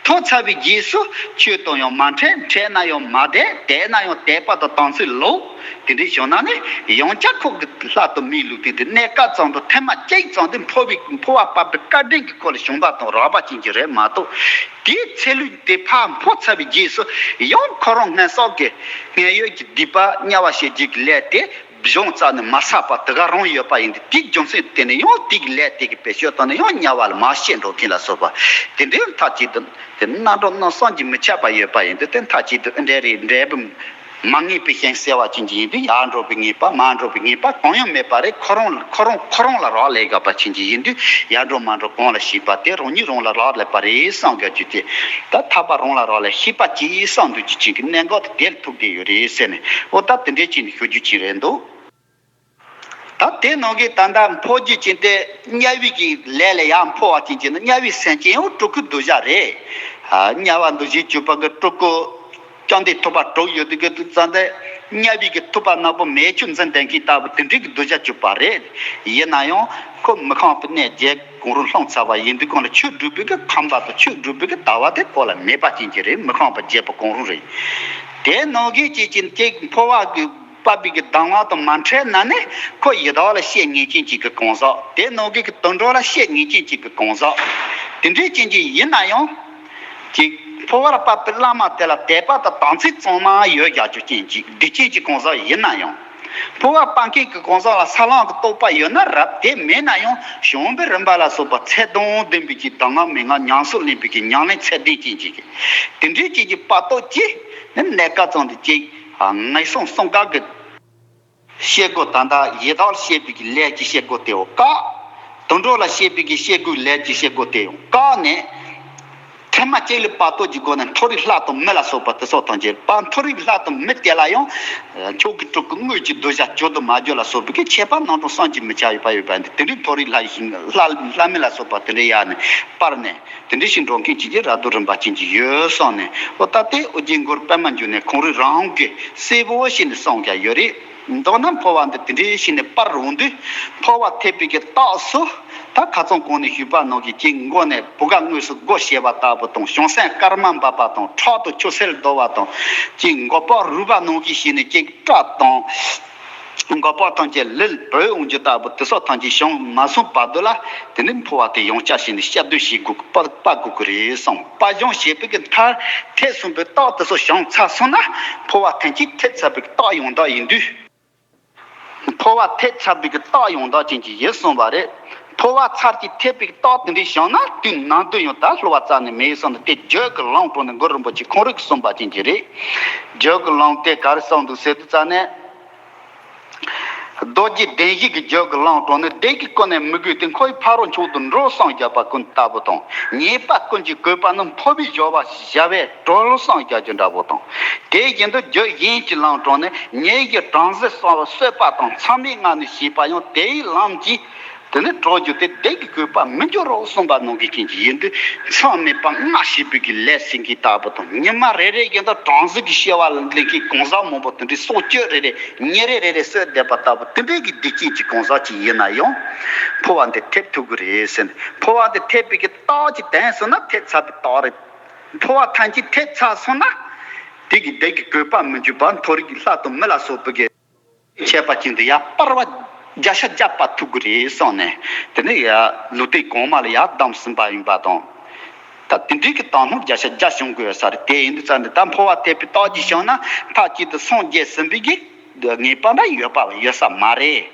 ཐོབ་ཚར་བའི་རྗེས་སུ་ཆོས་དང་ཡང་མ་འཕྲད། འཕྲད་ན་ཡང་མ་དད། དད་ན་ཡང་དད་པ་དང་དམ་ཚིག་ལོག། དེ་འདྲའི་བྱུང་ན་ནི། ཡང་བསྐྱར་ཁོ་གི་ལྷ་དང་མིའི་ལུས་རྟེན་དེ་གནས་སྐབས་ཙམ་དུ་ཐེངས་མ་གཅིག་ཙམ་དུ་འཕོ་བའི། འཕོ་བ་སྤར་པའི་བཀའ་དྲིན་གྱིས་ཁོ་ལ་བྱུང་བ་དང་རག་པ་ཅན་ཅིག་རེད་མ་གཏོགས། དེའི་ཚེ་ལུས་དེ་ཕར་འཕོ་ཚར་བའི་རྗེས་སུ་ཡང་ཁོ་རང་སྔོན་བསགས་ཀྱི་སྔོན་ཡོད་ཀྱི་སྡིག་པ་དམྱལ་བ་ཞེས་བྱའི་ལས་དེ་གཞུང་རྩ་ནས་མ་བསགས་པ་དེ་ག་རང་ཡོད་པ་ཡིན་ཏེ། དེའི་རྒྱུ་མཚན་དེ་ནི་ཡང་དེའི་ལས་དེ་གི་བེད་སྤྱོད་བཏང་ནས་ཡང་དམྱལ་བ་ལ་མར་སྐྱེ་འགྲོ་མཁན་ལ་སོགས་པ། དེ་འདྲའི་མཐའ་གཅིག་ཏུ་དེ་རྣམ་གྲངས་རྣམ་གསུམ་གྱིས་མི་ཁྱབ་པ་ཡོད་པ་ཡིན་ཏེ། དེ་མཐའ་གཅིག་ཏུ་འབྲས་རེད། འབྲས་བུ་མ་ངེས་པའི་ཞིང་གསལ་བ་ཅན་གྱི་ཡིན་དུས། ཡར་འགྲོ་བའི་ངེས་པ་མར་འགྲོ་བའི་ངེས་པ་གང་ཡང་མེད་པ་རེད། ཁོ་རང་ཁོ་རང་ཁོ་རང་ལ་རག་ལས་དགོས་པ་ཅན་གྱི་ཡིན་དུས། ཡར་འགྲོ་མར་འགྲོ་གང་ལ་ཞུགས་པ་དེ་རང་ཉིད་རང་ལ་རག་ལས་པ་རེད་བསམ་དགོས་རྒྱུ་དེ། ད་ཐར་པ་རང་ལ་རག་ལས་ཤེས་པ་ཅིག་བསམ་འདུག་རྒྱུ་ཅན་གྱི་གནད་འགག་དེ་དེ་ལ་ཐུག་བསྡད་ཡོད་རེད་ཟེར་ནས། འོ། ད་དེ་འདྲའི་ཅིག་ནས་ཞུ་རྒྱུ་ཅིག་རེད་འདུག་ད་དེ་ནང་གི་ད་ལྟ་འཕོ་རྒྱུ་ཅན་དེ་དམྱལ་བའི་གི་ལས་ལ་ཡར་འཕོ་བ་ཅན་གྱི་ནི། དམྱལ་བའི་སེམས་ཅན་ཡང་སྤྲུལ་སྐུའི་གདུལ་བྱ་རེད། ཨ། དམྱལ་བ་འདུལ་བྱེད་སྤྱོད་པ་གི་སྤྲུལ་སྐུ་བཅོམ་ལྡན་ཐུབ་པ་དྲུག་ཡོད་དུས་གི་དུས་ཙམ་དེ། དམྱལ་བའི་གི་ཐུབ་པ་ནག་པོ་མེ་ཆུ་འཛིན་ལྡན་མཁན་ལྟ་བུ་དེ་འདྲའི་གི་གདུལ་བྱ་སྤྱོད་པ་རེད། ཡིན་ན་ཡང་ཁོ་མི་ཁོམ་པའི་གནས་བརྒྱད་གང་རུང་ལྷུང་ཚར་བ་ཡིན་དུས། གང་ལ་ཆོས་སྒྲུབ་པའི་གི་ཁམས་པ་དང་ཆོས་སྒྲུབ་པའི་གི་ལྟ་བ་དེ་ཁོ་ལ་མེད་པ་ཅན་གྱི་རེད། མི་ཁོམ་པ་བརྒྱད་པོ་གང་རུང་རེད། དེ་ནང་གི་ཅིག་ཅིག་ཅིག་འཕོ་བ་གི་སྤར་པའི་གི་གདམས་ངག་དང་མ་འཕྲད་ན་ནི། ཁོ་ཡི་དྭགས་ལ་སྐྱེ་ངེས་ཅན་ཅིག་གི་གང་ཟག་དེ་ནང་གི་གི་དུད་འགྲོ་ལ་སྐྱེ་ངེས་ཅན་ཅིག་གི་གང་ཟག་དེ་འདྲའི་ཅན་ཅིག་ཡིན་ན་ཡང་། ཅིག་འཕོ་བ་སྤར་པའི་བླ་མ་དེ་ལ་དད་པ་དང་དམ་ཚིག་གཙང་མ་ཡོད་རྒྱག་རྒྱུ་ཅན་ཅིག་སྡིག་ཅན་གྱི་གང་ཟག་ཡིན་ན་ཡང་། འཕོ་བ་སྤར་མཁན་གྱི་གང་ཟག་ལ་ས་ལམ་གྱི་རྟོགས་པ་ཡོད་ན་རབ། དེ་མེད་ན་ཡང་བྱང་བུའི་རིམ་པ་ལ་སོགས་པ་ཚད་དང་ལྡན་པའི་གི་གདམས་ངག་མན་ངག་ཉམས་སུ་ལེན་པའི་གི་ཉམས་ལེན་ཚད་ལྡན་ཅན་ཅིག་དེ་འདྲའི་ཅན་གྱི་སྤར་སྟོབས་ཀྱིས་ནི། གནས་སྐབས་ཙམ་དུ་ཅིག་ངན་སོང་གསུམ་ཀ་གི་སྐྱེ་སྒོ། ད་ལྟ་ཡི་དྭགས་སྐྱེས་པའི་གི་ལས་ཀྱི་སྐྱེ་སྒོ་དེའོ་བཀག་དུད་འགྲོ་ལ་བཤད་པའི་གི་བཤད་དགོས་ལས་ཀྱི་བཤད་སྒོ་དེ་ཡང་བཀག་ནས། ཐེངས་མ་གཅིག་ལ་བར་དོ་གི་སྒོ་ནས་མཐོ་རིས་ལྷ་དང་མི་ལ་སོགས་པ་དེ་སོགས་ཐམས་ཅད་པ། མཐོ་རིས་ལྷ་དང་མི་དེ་ལ་ཡང་ཁྱོད་ཀྱི་སྤྲུལ་སྐུ་དངོས་ཀྱི་གདུལ་བྱ་བྱོས་དང་མ་བྱོས་ལ་སོགས་པའི་གི་ཁྱད་པར་ནང་དུ་བསམ་གྱིས་མི་ཁྱབ་ཡོད་པ་ཡོད་པ་འདི། དེ་འདྲའི་མཐོ་རིས་ལྷ་ཡི་ལྷ་ལྷ་མི་ལ་སོགས་པ་དེ་འདྲའི་ཡར་ནས་སྤར་ནས་དེ་འདྲའི་ཞིག་འགྲོ་མཁན་ཅིག་གི་ར་སྡུག་རིམ་པ་ཅན་ཅིག་ཡོད་བསམ་ནས། འོ་ད་ལྟའི་ཨོ་རྒྱན་མགུར་པད་མ་འབྱུང་གནས་ཁོང་རང་རང་གིས་གསལ་པོ་བྱས་ནས་གསུངས་ཀྱང་ཡོད་རེད། མདོར་ན་འཕོ་བ་འདི་དེ་འདྲའི་ཞིག་ནས་སྤར་འོང་དུས། འཕོ་བ་ཐེབས་པའི་གི་རྟགས་སུ། ད་ཁ་སང་གོང་ནས་ཞུས་པ་ནང་གི་ཅིག་མགོ་ནས་བུ་ག་དངོས་སུ་སྒོ་ཕྱེ་བ་ལྟ་བུ་དང་། བྱང་སེམས་སྐར་མ་འབབ་པ་དང་། ཁྲག་ཏུ་ཆུ་སེར་བརྡོལ་བ་དང་། ཅིག་མགོ་པགས་རུས་པ་ནང་གི་ཞིག་ནས་ཅིག་སྐྲ་དང་། མགོ་པགས་ཐམས་ཅད་ལུད་བུད་འོང་རྒྱུ་ལྟ་བུ་དེ་སོགས་ཐམས་ཅད་བྱུང་མ་སོང་བར་དུ་ལ། དེ་ནི་འཕོ་བ་དེ་ཡང་བསྐྱར་ཞིག་ནས་སྐྱབས་སྡུད་བྱེད་དགོས། སྤར་སྤར་དགོས་ཀྱི་རེད་གསུངས། སྤར་སྦྱོང་བྱེད་པའི་གི་མཐར་ཐེབས་སོང་བའི་རྟགས་དེ་ཚོ་བྱུང་ཚར་སོང་ན། འཕོ་བ་ཐེངས་གཅིག་ཐེབས་ཚར་བའི་གི་རྟགས་ཡང་དག་ཡིན་དུས། འཕོ་བ་ཐེབས་ཚར་བའི་གི་རྟགས་ཡང་དག་ཅན་གྱི་ཡིན་གསུངས་པ་རེད། འཕོ་བ་ཚར་གཅིག་ཐེབས་པའི་གི་རྟགས་དེ་འདྲ་བྱུང་ན་དུས་ནམ་དུ་ཡང་ད་བསླུ་བ་རྩ་ནས་མེད་གསུངས་ནས། དེ་རྒྱུད་ཀྱི་ལམ་དྲངས་ནས་གུ་རུ་རིན་པོ་ཆེ་ཁོང་རང་གིས་གསུངས་པ་ཅན་གྱི་རེད། རྒྱུད་ཀྱི་ལམ་དེ་ག་རེ་གསུངས་འདུག་ཟེར་དུས་ཙ་ནས། རྡོ་རྗེ་གདན་བཞི་གི་རྒྱུད་ཀྱི་ལམ་དྲངས་ནས། བདེ་གི་ཀུན་ནས་མི་གོས་ཏེ། འཁོར་བའི་ཕ་རོལ་མཆོག་ཏུ་འགྲོ་གསུངས་བཞག་པ་ཀུན་ལྟ་བུ་དང་། ཉེས་པ་ཀུན་གྱི་གོས་པ་ནི། འཕོ་བའི་སྦྱོར་བ་བྱ་བས་གྲོལ་གསུངས་བཞག་རྒྱུ་འདྲ་བོ་དང་། དེ་བཞིན་དུ་རྒྱུད་གཞན་གྱི་ལམ་དྲངས་ནས། ཉེ་བའི་བྲམ་ཟེ་གསོད་པ་དང་། མཚམས་མེད་ལྔ་ནི་བྱས་པ་ཡང་། དེའི་ལམ་གྱིས་དེ་ནི་གྲོལ་རྒྱུ་སྟེ། བདེ་གི་གོས་པ་མི་འགྱུར་རོ་གསུངས་པ་ནང་གི་རྐྱེན་གྱིས་ཡིན་དུས། མཚམས་མེད་པ་ལྔ་བྱས་པའི་གི་ལས་ཟེར་མཁན་ལྟ་བུ་དང་། ཉི་མ་རེ་རེ་བཞིན་དུ་བྲམ་ཟེ་གི་སྐྱེ་བ་ལེན་མཁན་གང་ཟག་མང་པོ་དེ་འདྲའི་སྲོག་གཅོད་རེ་རེ། ཉིན་རེ་རེ་རེ་གསོད་བསྡད་པ་ལྟ་བུ་དེ་འདྲའི་གི་སྡིག་ཅན་གྱི་གང་ཟག་ཅིག་ཡིན་ན་ཡང་། འཕོ་བ་འདི་ཐེབས་ཐུབ་ཀྱི་རེད་ཟེར་ནས། འཕོ་བ་འདི་ཐེབས་པའི་གི་རྟགས་ཅིག་བསྟན་སོང་ན་ཐེབས་ཚར་བའི་རྟགས་རེད། འཕོ་བ་ཐམས་ཅད་ཐེབས་ཚར་སོང་ན། དེ་གི་བདེ་གི་གོས་པ་མི་འགྱུར་བར་མཐོ་རིས་ཀྱི་ལྷ་དང་མི་ལ་སོགས་པའི་གི་ཁྱད་པར་ཅན་དུ་ཡར་སྤར་བ་བརྒྱ་ཆ་བརྒྱ་སྤར་ཐུབ་ཀྱི་རེད་གསུངས་ནས། དེ་ནས་ཡར་ལུས་རྟེན་གོང་མ་ལ་ཡར་བདམས་ཟིན་པ་ཡིན་པ་དང་། ད་དེ་འདྲའི་གི་དག་སྣང་བརྒྱ་ཆ་བརྒྱ་བྱུང་དགོས་ས་རེད། དེ་ཡིན་དུས་ཙང་ནས་ད་འཕོ་བ་ཐེབས་པའི་རྟགས་ཅིག་བྱུང་ན། མཐའ་གཅིག་ཏུ་སངས་རྒྱས་ཟིན་པའི་གི་ངེས་པ་འདྲ་ཡོད་པ་ཡོད་ས་མ་རེད།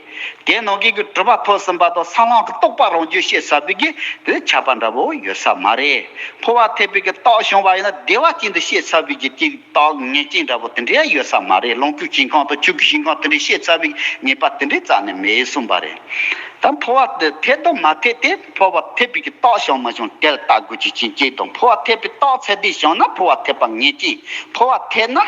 དེ་ནང་གི་གི་གྲུབ་པ་ཐོབ་ཟིན་པ་དང་། ས་ལམ་གྱི་རྟོགས་པ་རང་རྒྱུད་ཤེས་ཚར་བའི་གི་དེ་ཁྱབ་པ་འདྲ་བོ་ཡོད་ས་མ་རེད། འཕོ་བ་ཐེབས་པའི་གི་རྟགས་བྱུང་བ་ཡིན་ན། བདེ་བ་ཅན་དུ་ཤེས་ཚར་བའི་གི་ཅིག་རྟགས་ངེས་ཅན་འདྲ་བོ་དེ་འདྲ་ཡོད་ས་མ་རེད། ལོངས་སྐུའི་ཞིང་ཁམས་དང་ཆོས་སྐུའི་ཞིང་ཁམས་དེ་འདྲ་ཤེས་ཚར་བའི་ངེས་པ་དེ་འདྲ་རྩ་ནས་མེད་གསུངས་པ་རེད། ད་འཕོ་བ་དེ་ཐེབས་དང་མ་ཐེབས་དེ། འཕོ་བ་ཐེབས་པའི་གི་རྟགས་བྱུང་མ་བྱུང་དེ་ལ་ལྟ་དགོས་ཀྱི་རྐྱེན་གཅིག་དང་། འཕོ་བ་ཐེབས་པའི་རྟགས་ཚད་ལྡན་བྱུང་ན་འཕོ་བ་ཐེབས་པ་ངེས་ཅན། འཕོ་བ་ཐེབས་ན།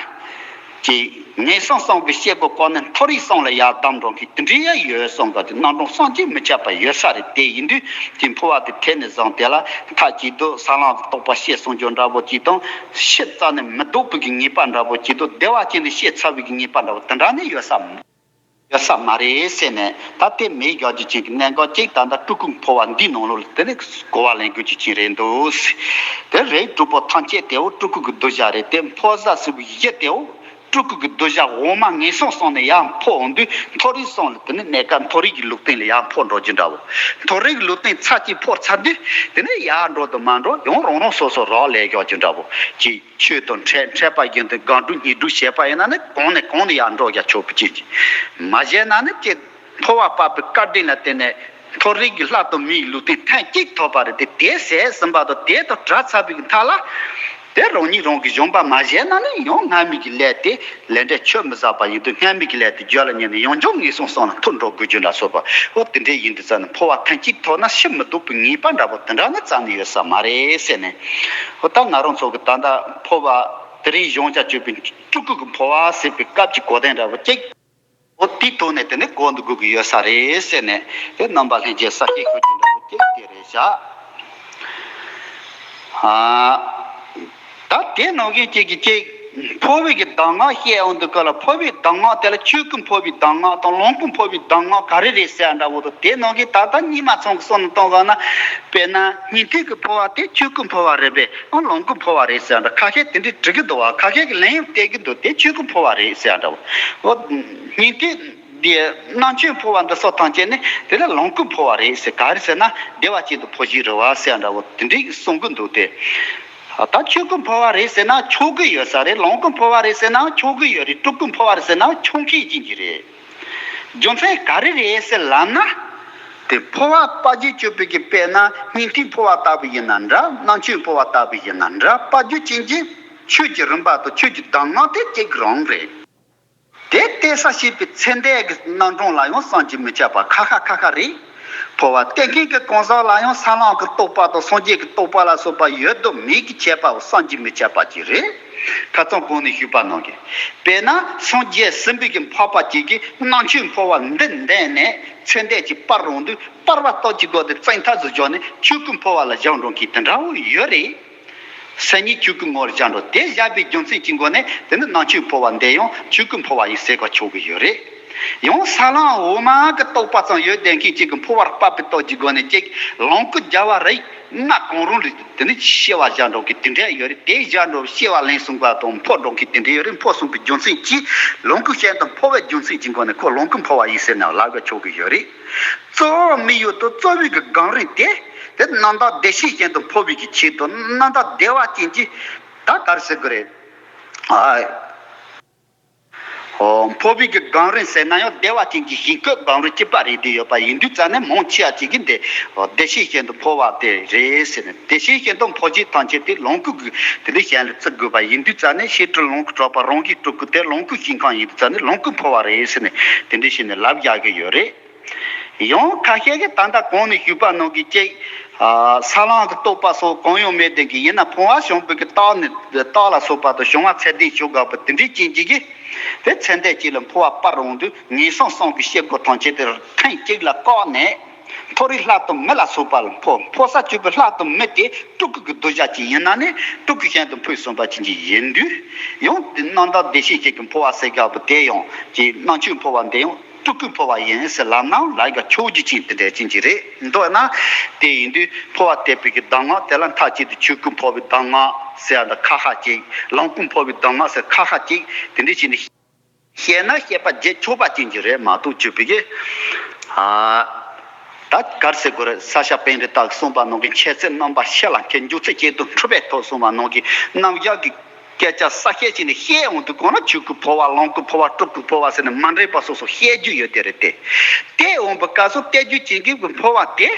ཅིག་ངན་སོང་གསུམ་གྱི་སྐྱེ་སྒོ་བཀག་ནས་མཐོ་རིས་གསུམ་ལ་ཡར་བདམས་འགྲོ་མཁན་དེ་འདྲའི་ཡང་ཡོད་གསུངས་ག་དེ་རྣམ་གྲངས་བསམ་གྱིས་མི་ཁྱབ་པ་ཡོད་ས་རེད། དེ་ཡིན་དུས་ཀྱི་འཕོ་བ་དེ་ཐེབས་ནས་བཟུང་དེ་ལ་མཐའ་གཅིག་ཏུ་ས་ལམ་གྱི་རྟོགས་པ་ཤེས་གསུང་རྒྱུ་འདྲ་བོ་ཅིག་དང་། ཕྱི་རྩ་ནས་མི་ལྡོག་པའི་གི་ངེས་པ་འདྲ་བོ་ཅིག་དང་། བདེ་བ་ཅན་དུ་ཤེས་ཚར་བའི་གི་ངེས་པ་འདྲ་བོ་དེ་འདྲ་ནི་ཡོད་ས་ཡོད་ས་མ་རེད་ཟེར་ནས། ད་དེ་མེད་རྒྱག་རྒྱུ་ཅན་གྱི་གནད་འགག་ཅིག་ད་ལྟ་སྤྲུལ་སྐུ་འཕོ་བ་འདིའི་ནང་ལོགས་ལ་དེ་ནི་གོ་བ་ལེན་དགོས་རྒྱུ་ཅན་རེད་འདུག། དེ་རེད། སྤྲུལ་པ་ཐམས་ཅད་དེའོ་སྤྲུལ་སྐུ་གི་གདུལ་བྱ་རེད། དེ་འཕོ་ས་ཟེར་བའི་གཞི་དེའོ་སྤྲུལ་སྐུ་གི་གདུལ་བྱ་འོག་མ་ངན་སོང་གསུམ་ནས་ཡར་འཕོ་འོང་དུས། མཐོ་རིས་གསུམ་ལ་དེ་ནི་གནས་སྐབས་མཐོ་རིས་ཀྱི་ལུས་རྟེན་ལ་ཡར་འཕོ་འགྲོ་རྒྱུ་འདྲ་བོ། མཐོ་རིས་ཀྱི་ལུས་རྟེན་ཚར་གཅིག་འཕོ་ཚར་དུས་དེ་ནི་ཡར་འགྲོ་དང་མར་འགྲོ་ཡང་རང་རང་སོ་སོ་རག་ལས་རྒྱག་རྒྱུ་འདྲ་བོ་ཅིག། ཆོས་དང་འཕྲད། འཕྲད་པ་བཞིན་དུ་སྒང་དྲུག་ཉེ་དྲུག་བྱས་པ་ཡིན་ན་ནི་གང་ནས་གང་ནས་ཡར་འགྲོ་རྒྱག་ཆོག་པའི་རྐྱེན་གྱིས། མ་བྱས་ན་ནི་ཅིག་འཕོ་བ་སྤར་བའི་བཀའ་དྲིན་ལ་བརྟེན་ནས་མཐོ་རིས་ཀྱི་ལྷ་དང་མིའི་ལུས་རྟེན་ཐེངས་གཅིག་ཐོབ་པ་རེད་དེ། དེ་ཟད་ཟིན་པ་དང་དེ་དང་བྲལ་ཚར་བའི་མཐའ་ལ། དེ་རང་ཉིད་རང་གི་གཞོན་པ་མ་བྱས་ན་ནི་ཡང་སྔ་མའི་གི་ལས་དེ་ལས་འབྲས་ཆོད་མི་ཟ་བ་ཡིན་དུས། སྔ་མའི་གི་ལས་དེ་རྒྱུད་ལ་ཉར་ནས་ཡང་བསྐྱར་ངན་སོང་གསུམ་ལ་འཐོར་འགྲོ་དགོས་རྒྱུ་འདྲ་སོགས་པ། འོ་དེ་འདྲའི་ཡིན་དུས་ཙང་ནི་འཕོ་བ་ཐེངས་གཅིག་ཐོབ་ན་ཕྱིར་མི་ལྡོག་པའི་ངེས་པ་འདྲ་བོ་དེ་འདྲ་ནི་རྩ་ནས་ཡོད་ས་མ་རེད་ཟེར་ནས། འོ་ད་ང་རང་ཚོ་གི་ད་ལྟ་འཕོ་བ་དེ་རིང་སྦྱོང་བྱ་སྤྱོད་པའི་སྤྲུལ་སྐུ་གི་འཕོ་བ་ཟེར་བའི་སྐབས་ཀྱི་གོ་དོན་འདྲ་བོ་གཅིག། འོ་དེའི་ཐོག་ནས་དེ་ནི་གོ་འདུག་དགོས་ཀྱི་ཡོད་ས་རེད་ཟེར་ནས། དེ་རྣམ་པ་ལྷན་རྒྱས་གསལ་བཤད་དགོས་ཀྱི་འདྲ་བོ་གཅིག་དེ་རེད་བཞག། ཨ། ད་དེ་ནང་བཞིན་གཅིག་གིས་གཅིག་འཕོ་བའི་གི་གདམས་ངག་བཤད་འོང་དུས་སྐབས་ལ། འཕོ་བའི་གདམས་ངག་དེ་ལ་ཆོས་སྐུ་འཕོ་བའི་གདམས་ངག་དང་ལོངས་སྐུ་འཕོ་བའི་གདམས་ངག་ག་རེ་རེད་ཟེར་འདྲ་བོ་དང་། དེ་ནང་གི་ད་ལྟ་སྔོན་མ་ཚང་གི་བསམ་བློ་གཏོང་བ་ན། དཔེར་ན་སྙིང་ཐིག་གི་འཕོ་བ་དེ་ཆོས་སྐུ་འཕོ་བ་རེད་པས། ཨང་ལོངས་སྐུ་འཕོ་བ་རེད་ཟེར་འདྲ། ཁ་ཤས་དེ་འདྲའི་འབྲི་གི་འདུག་བ། ཁ་ཤས་ཀྱིས་ལན་ཡང་སྟེར་གི་འདུག། དེ་ཆོས་སྐུ་འཕོ་བ་རེད་ཟེར་འདྲ་བོ། འོ་སྙིང་ཐིག་འདི་རྣམ་མཆོག་འཕོ་བ་འདི་སོགས་ཐམས་ཅད་ནི་དེ་ལ་ལོངས་སྐུ་འཕོ་བ་རེད་ཟེར། ག་རེ་ཟེར་ན་བདེ་བ་ཅན་དུ་འཕོ་བྱེད་རེད་བ་ཟེར་འདྲ་བོ་དེ་འདྲའི་གསུང་གི་འདུག་སྟེ། ད་ཆོས་སྐུ་འཕོ་བ་རེད་ཟེར་ན་ཆོག་གི་ཡོད་ས་རེད། ལོངས་སྐུ་འཕོ་བ་རེད་ཟེར་ན་ཆོག་གི་ཡོད་རེད། སྤྲུལ་སྐུ་འཕོ་བ་རེད་ཟེར་ན་ཆོག་མཁན་ཅན་གྱི་རེད། རྒྱུ་མཚན་ག་རེ་རེད་ཟེར་ལབ་ན། དེ་འཕོ་བ་དཔལ་རྒྱུད་སྤྱོད་པའི་གི་དཔེར་ན་སྙིང་ཐིག་འཕོ་བ་ལྟ་བུ་ཡིན་ན་འདྲ། རྣམ་མཆོག་འཕོ་བ་ལྟ་བུ་ཡིན་ན་འདྲ། དཔལ་རྒྱུད་ཅན་གྱི་ཆོས་ཀྱི་རིམ་པ་དང་ཆོས་ཀྱི་གདམས་ངག་དེ་གཅིག་རང་རེད། དེ་གཏད་ས་བྱེད་པའི་ཚེ་འདས་ཀྱི་རྣམ་གྲངས་ལ་ཡང་བསམ་གྱིས་མི་ཁྱབ་པ་ཁ་ཁ་ཁ་ཁ་རེད། འཕོ་བ་བསྟན་མཁན་གྱི་གང་ཟག་ལ་ཡང་ས་ལམ་གྱི་རྟོགས་པ་དང་སངས་རྒྱས་ཀྱི་རྟོགས་པ་ལ་སོགས་པ་ཡོད་དོ་མེད་ཀྱི་ཁྱད་པར་བསམ་གྱིས་མི་ཁྱབ་པ་ཅིག་རེད། ཁ་སང་གོང་ནས་ཞུས་པ་ནང་བཞིན། དཔེར་ན་སངས་རྒྱས་སྲིན་པོ་གི་འཕགས་པ་ཅིག་གིས་ནང་ཆོས་འཕོ་བ་འདི་འདེམས་ནས་ཚེ་འདས་ཀྱི་པར་རང་དུ་པར་བ་ལྟ་ཅི་དགོས་ཏེ་བཙན་ཐབས་སུ་བྱུང་ནས་ཆོས་སྐུ་འཕོ་བ་ལ་སྦྱངས་འགྲོ་མཁན་དེ་འདྲ་བོ་ཡོད་རེད། སེམས་ཉིད་ཆོས་སྐུའི་ངོ་བོར་སྦྱངས་འགྲོ་དེ་བཞག་པའི་རྒྱུ་མཚན་གྱི་སྒོ་ནས་དེ་ནི་ནང་ཆོས་འཕོ་བ་འདི་ཡང་ཆོས་སྐུ་འཕོ་བ་ཡིན་ཟེར་ག་ཆོག་གི་ཡོད་རེད། ཡང་ས་ལམ་འོག་མ་གི་རྟོགས་པ་ཙམ་ཡོད་བསྡད་མཁན་གཅིག་གིས་འཕོ་བར་སྤགས་པའི་སྟོབས་ཀྱི་སྒོ་ནས་གཅིག་ལོངས་སྐུ་རྒྱལ་བ་རིགས་ལྔ་གང་རུང་ལས་དེ་ནི་སྐྱེ་བ་བཞག་འགྲོ་གི་དེ་འདྲ་ཡོད་རེད། དེ་བཞག་འགྲོ་སྐྱེ་བ་ལེན་སོང་པ་དང་འཕོ་འགྲོ་གི་དེ་འདྲ་ཡོད་རེད། འཕོ་སོང་པའི་རྒྱུ་མཚན་གྱིས་ལོངས་སྐུ་གཞན་དུ་འཕོ་བའི་རྒྱུ་མཚན་གྱི་སྒོ་ནས་ཁོ་ལོངས་སྐུ་འཕོ་བ་ཡིན་ཟེར་ནས་ལབ་ག་ཆོག་གི་ཡོད་རེད། གཙོ་བོ་དམིགས་ཡུལ་དུ་རྩོལ་བའི་གི་སྒང་རིང་དེ། དེ་རྣམ་དག་བདེ་གཤེགས་གཞན་དུ་འཕོ་བའི་གི་ཆེད་དུ་རྣམ་དག་བདེ་བ་ཅན་གྱི་ད་གར་ཟེར་གི་རེད། ཨ། ཨོ། འཕོ་བའི་གི་སྒང་རིང་ཟེར་ན་ཡང་བདེ་བ་ཅན་གྱི་ཞིང་བཀོད་སྒང་རིང་གཅིག་པ་རེད་དེ་ཡོད་པ་ཡིན་དུས་ཙ་ནས་མང་ཆེ་བ་ཅིག་གིས་འདི་བདེ་གཤེགས་གཞན་དུ་འཕོ་བ་དེ་རེད་ཟེར་ནས་བདེ་གཤེགས་གཞན་དུ་འཕོ་བྱེད་ཐམས་ཅད་དེ་ལོངས་སྐུ་གི་དེ་འདྲ་གཞན་ལ་བརྩི་དགོས་པ་ཡིན་དུས་ཙ་ནས་ཤེས་སྤྲུལ་ལོངས་སྐུ་གྲགས་པ་རང་གི་སྤྲུལ་སྐུ་དེ་ལོངས་སྐུ་ཞིང་ཁམས་ཡིན་དུས་ཙ་ནས་ལོངས་སྐུ་འཕོ་བ་རེད་ཟེར་ནས་དེ་འདྲ་བྱས་ནས་ལབ་རྒྱག་གི་ཡོད་རེད། ཡང་ཁ་ཤས་ཀྱིས་ད་ལྟ་གོང་ནས་ཞུས་པ་ནང་གི་ཅིག་ས་ལམ་གྱི་རྟོགས་པ་སོགས་གང་ཡང་མེད་དེ་གི་ཡིན་ན་འཕོ་བ་བྱུང་བའི་གི་རྟགས་ནི་རྟགས་ལ་སོགས་པ་དང་བྱུང་བ་ཚད་ལྡན་ཞུ་དགོས་པ་དེ་འདྲའི་རྐྱེན་གྱིས་གི་དེ་ཚེ་འདས་གཅིག་ལ་འཕོ་བ་སྤར་འོང་དུས་ངན་སོང་གསུམ་གྱི་སྐྱེ་སྒོ་ཐམས་ཅད་དེ་ཐེངས་གཅིག་ལ་བཀག་ནས་མཐོ་རིས་ལྷ་དང་མི་ལ་སོགས་པ་ལ་འཕོ་འཕོ་ས་བཅུག་པའི་ལྷ་དང་མི་དེ་སྤྲུལ་སྐུ་གི་གདུལ་བྱ་ཅིག་ཡིན་ན་ནི་སྤྲུལ་སྐུ་གཞན་དུ་འཕོས་སོང་པ་ཅན་གྱི་ཡིན་དུས་ཡང་དེ་རྣམ་དག་བདེ་གཤེགས་གཅིག་གི་འཕོ་བ་ཟེར་དགོས་པ་དེ་ཡང་ཅིག་ནང་ཆོས་འཕོ་བ་འདི་ཡང་སྤྲུལ་སྐུ་འཕོ་བ་ཡིན་ཟེར་ལབ་ན་ལབ་ཡ་ཆོག་རྒྱུ་ཅན་དེ་འདྲ་ཅན་གྱི་རེད་འདུག་ན། དེ་ཡིན་དུས་འཕོ་བ་དད་པའི་གི་གདམས་ངག་དེ་ལ་མཐའ་གཅིག་ཏུ་ཆོས་སྐུ་འཕོ་བའི་གདམས་ངག་ཟེར་ཡ་འདི་ཁ་ཤས་ཅིག་ལོངས་སྐུ་འཕོ་བའི་གདམས་ངག་ཟེར་ཁ་ཤས་ཅིག་དེ་འདྲ་བྱས་ནས་བཤད་ན་བཤད་པ་བརྗེད་ཆོག་པ་ཅན་གྱི་རེད་མ་གཏོགས་ཆོས་པའི་གི་ཨ་ད་གར་ཟེར་དགོས་རེད། ས་སྐྱ་པཎྜི་ཏ་གིས་གསུངས་པ་ནང་གི་འཆད་ཚུལ་རྣམ་པ་ཕྱི་ལ་འཁྱེར་འཇུག་ཚུལ་གཅིག་ཏུ་འཁྲུལ་པའི་ཐོག་གསུངས་པ་ནང་གི་རྣམ་གཞག་གི་སྐད་ཆ་གསལ་བཤད་བྱས་ནས་བཤད་འོང་དུས་གང་ལ་ཆོས་སྐུ་འཕོ་བ་ལོངས་སྐུ་འཕོ་བ་སྤྲུལ་སྐུ་འཕོ་བ་ཟེར་ནས་མ་འདྲེས་པ་སོ་སོ་བཤད་རྒྱུ་ཡོད་དེ་རེད་དེ། དེ་འོང་བའི་སྐབས་སུ་བལྟས་རྒྱུ་ཅན་གྱི་འཕོ་བ་དེ་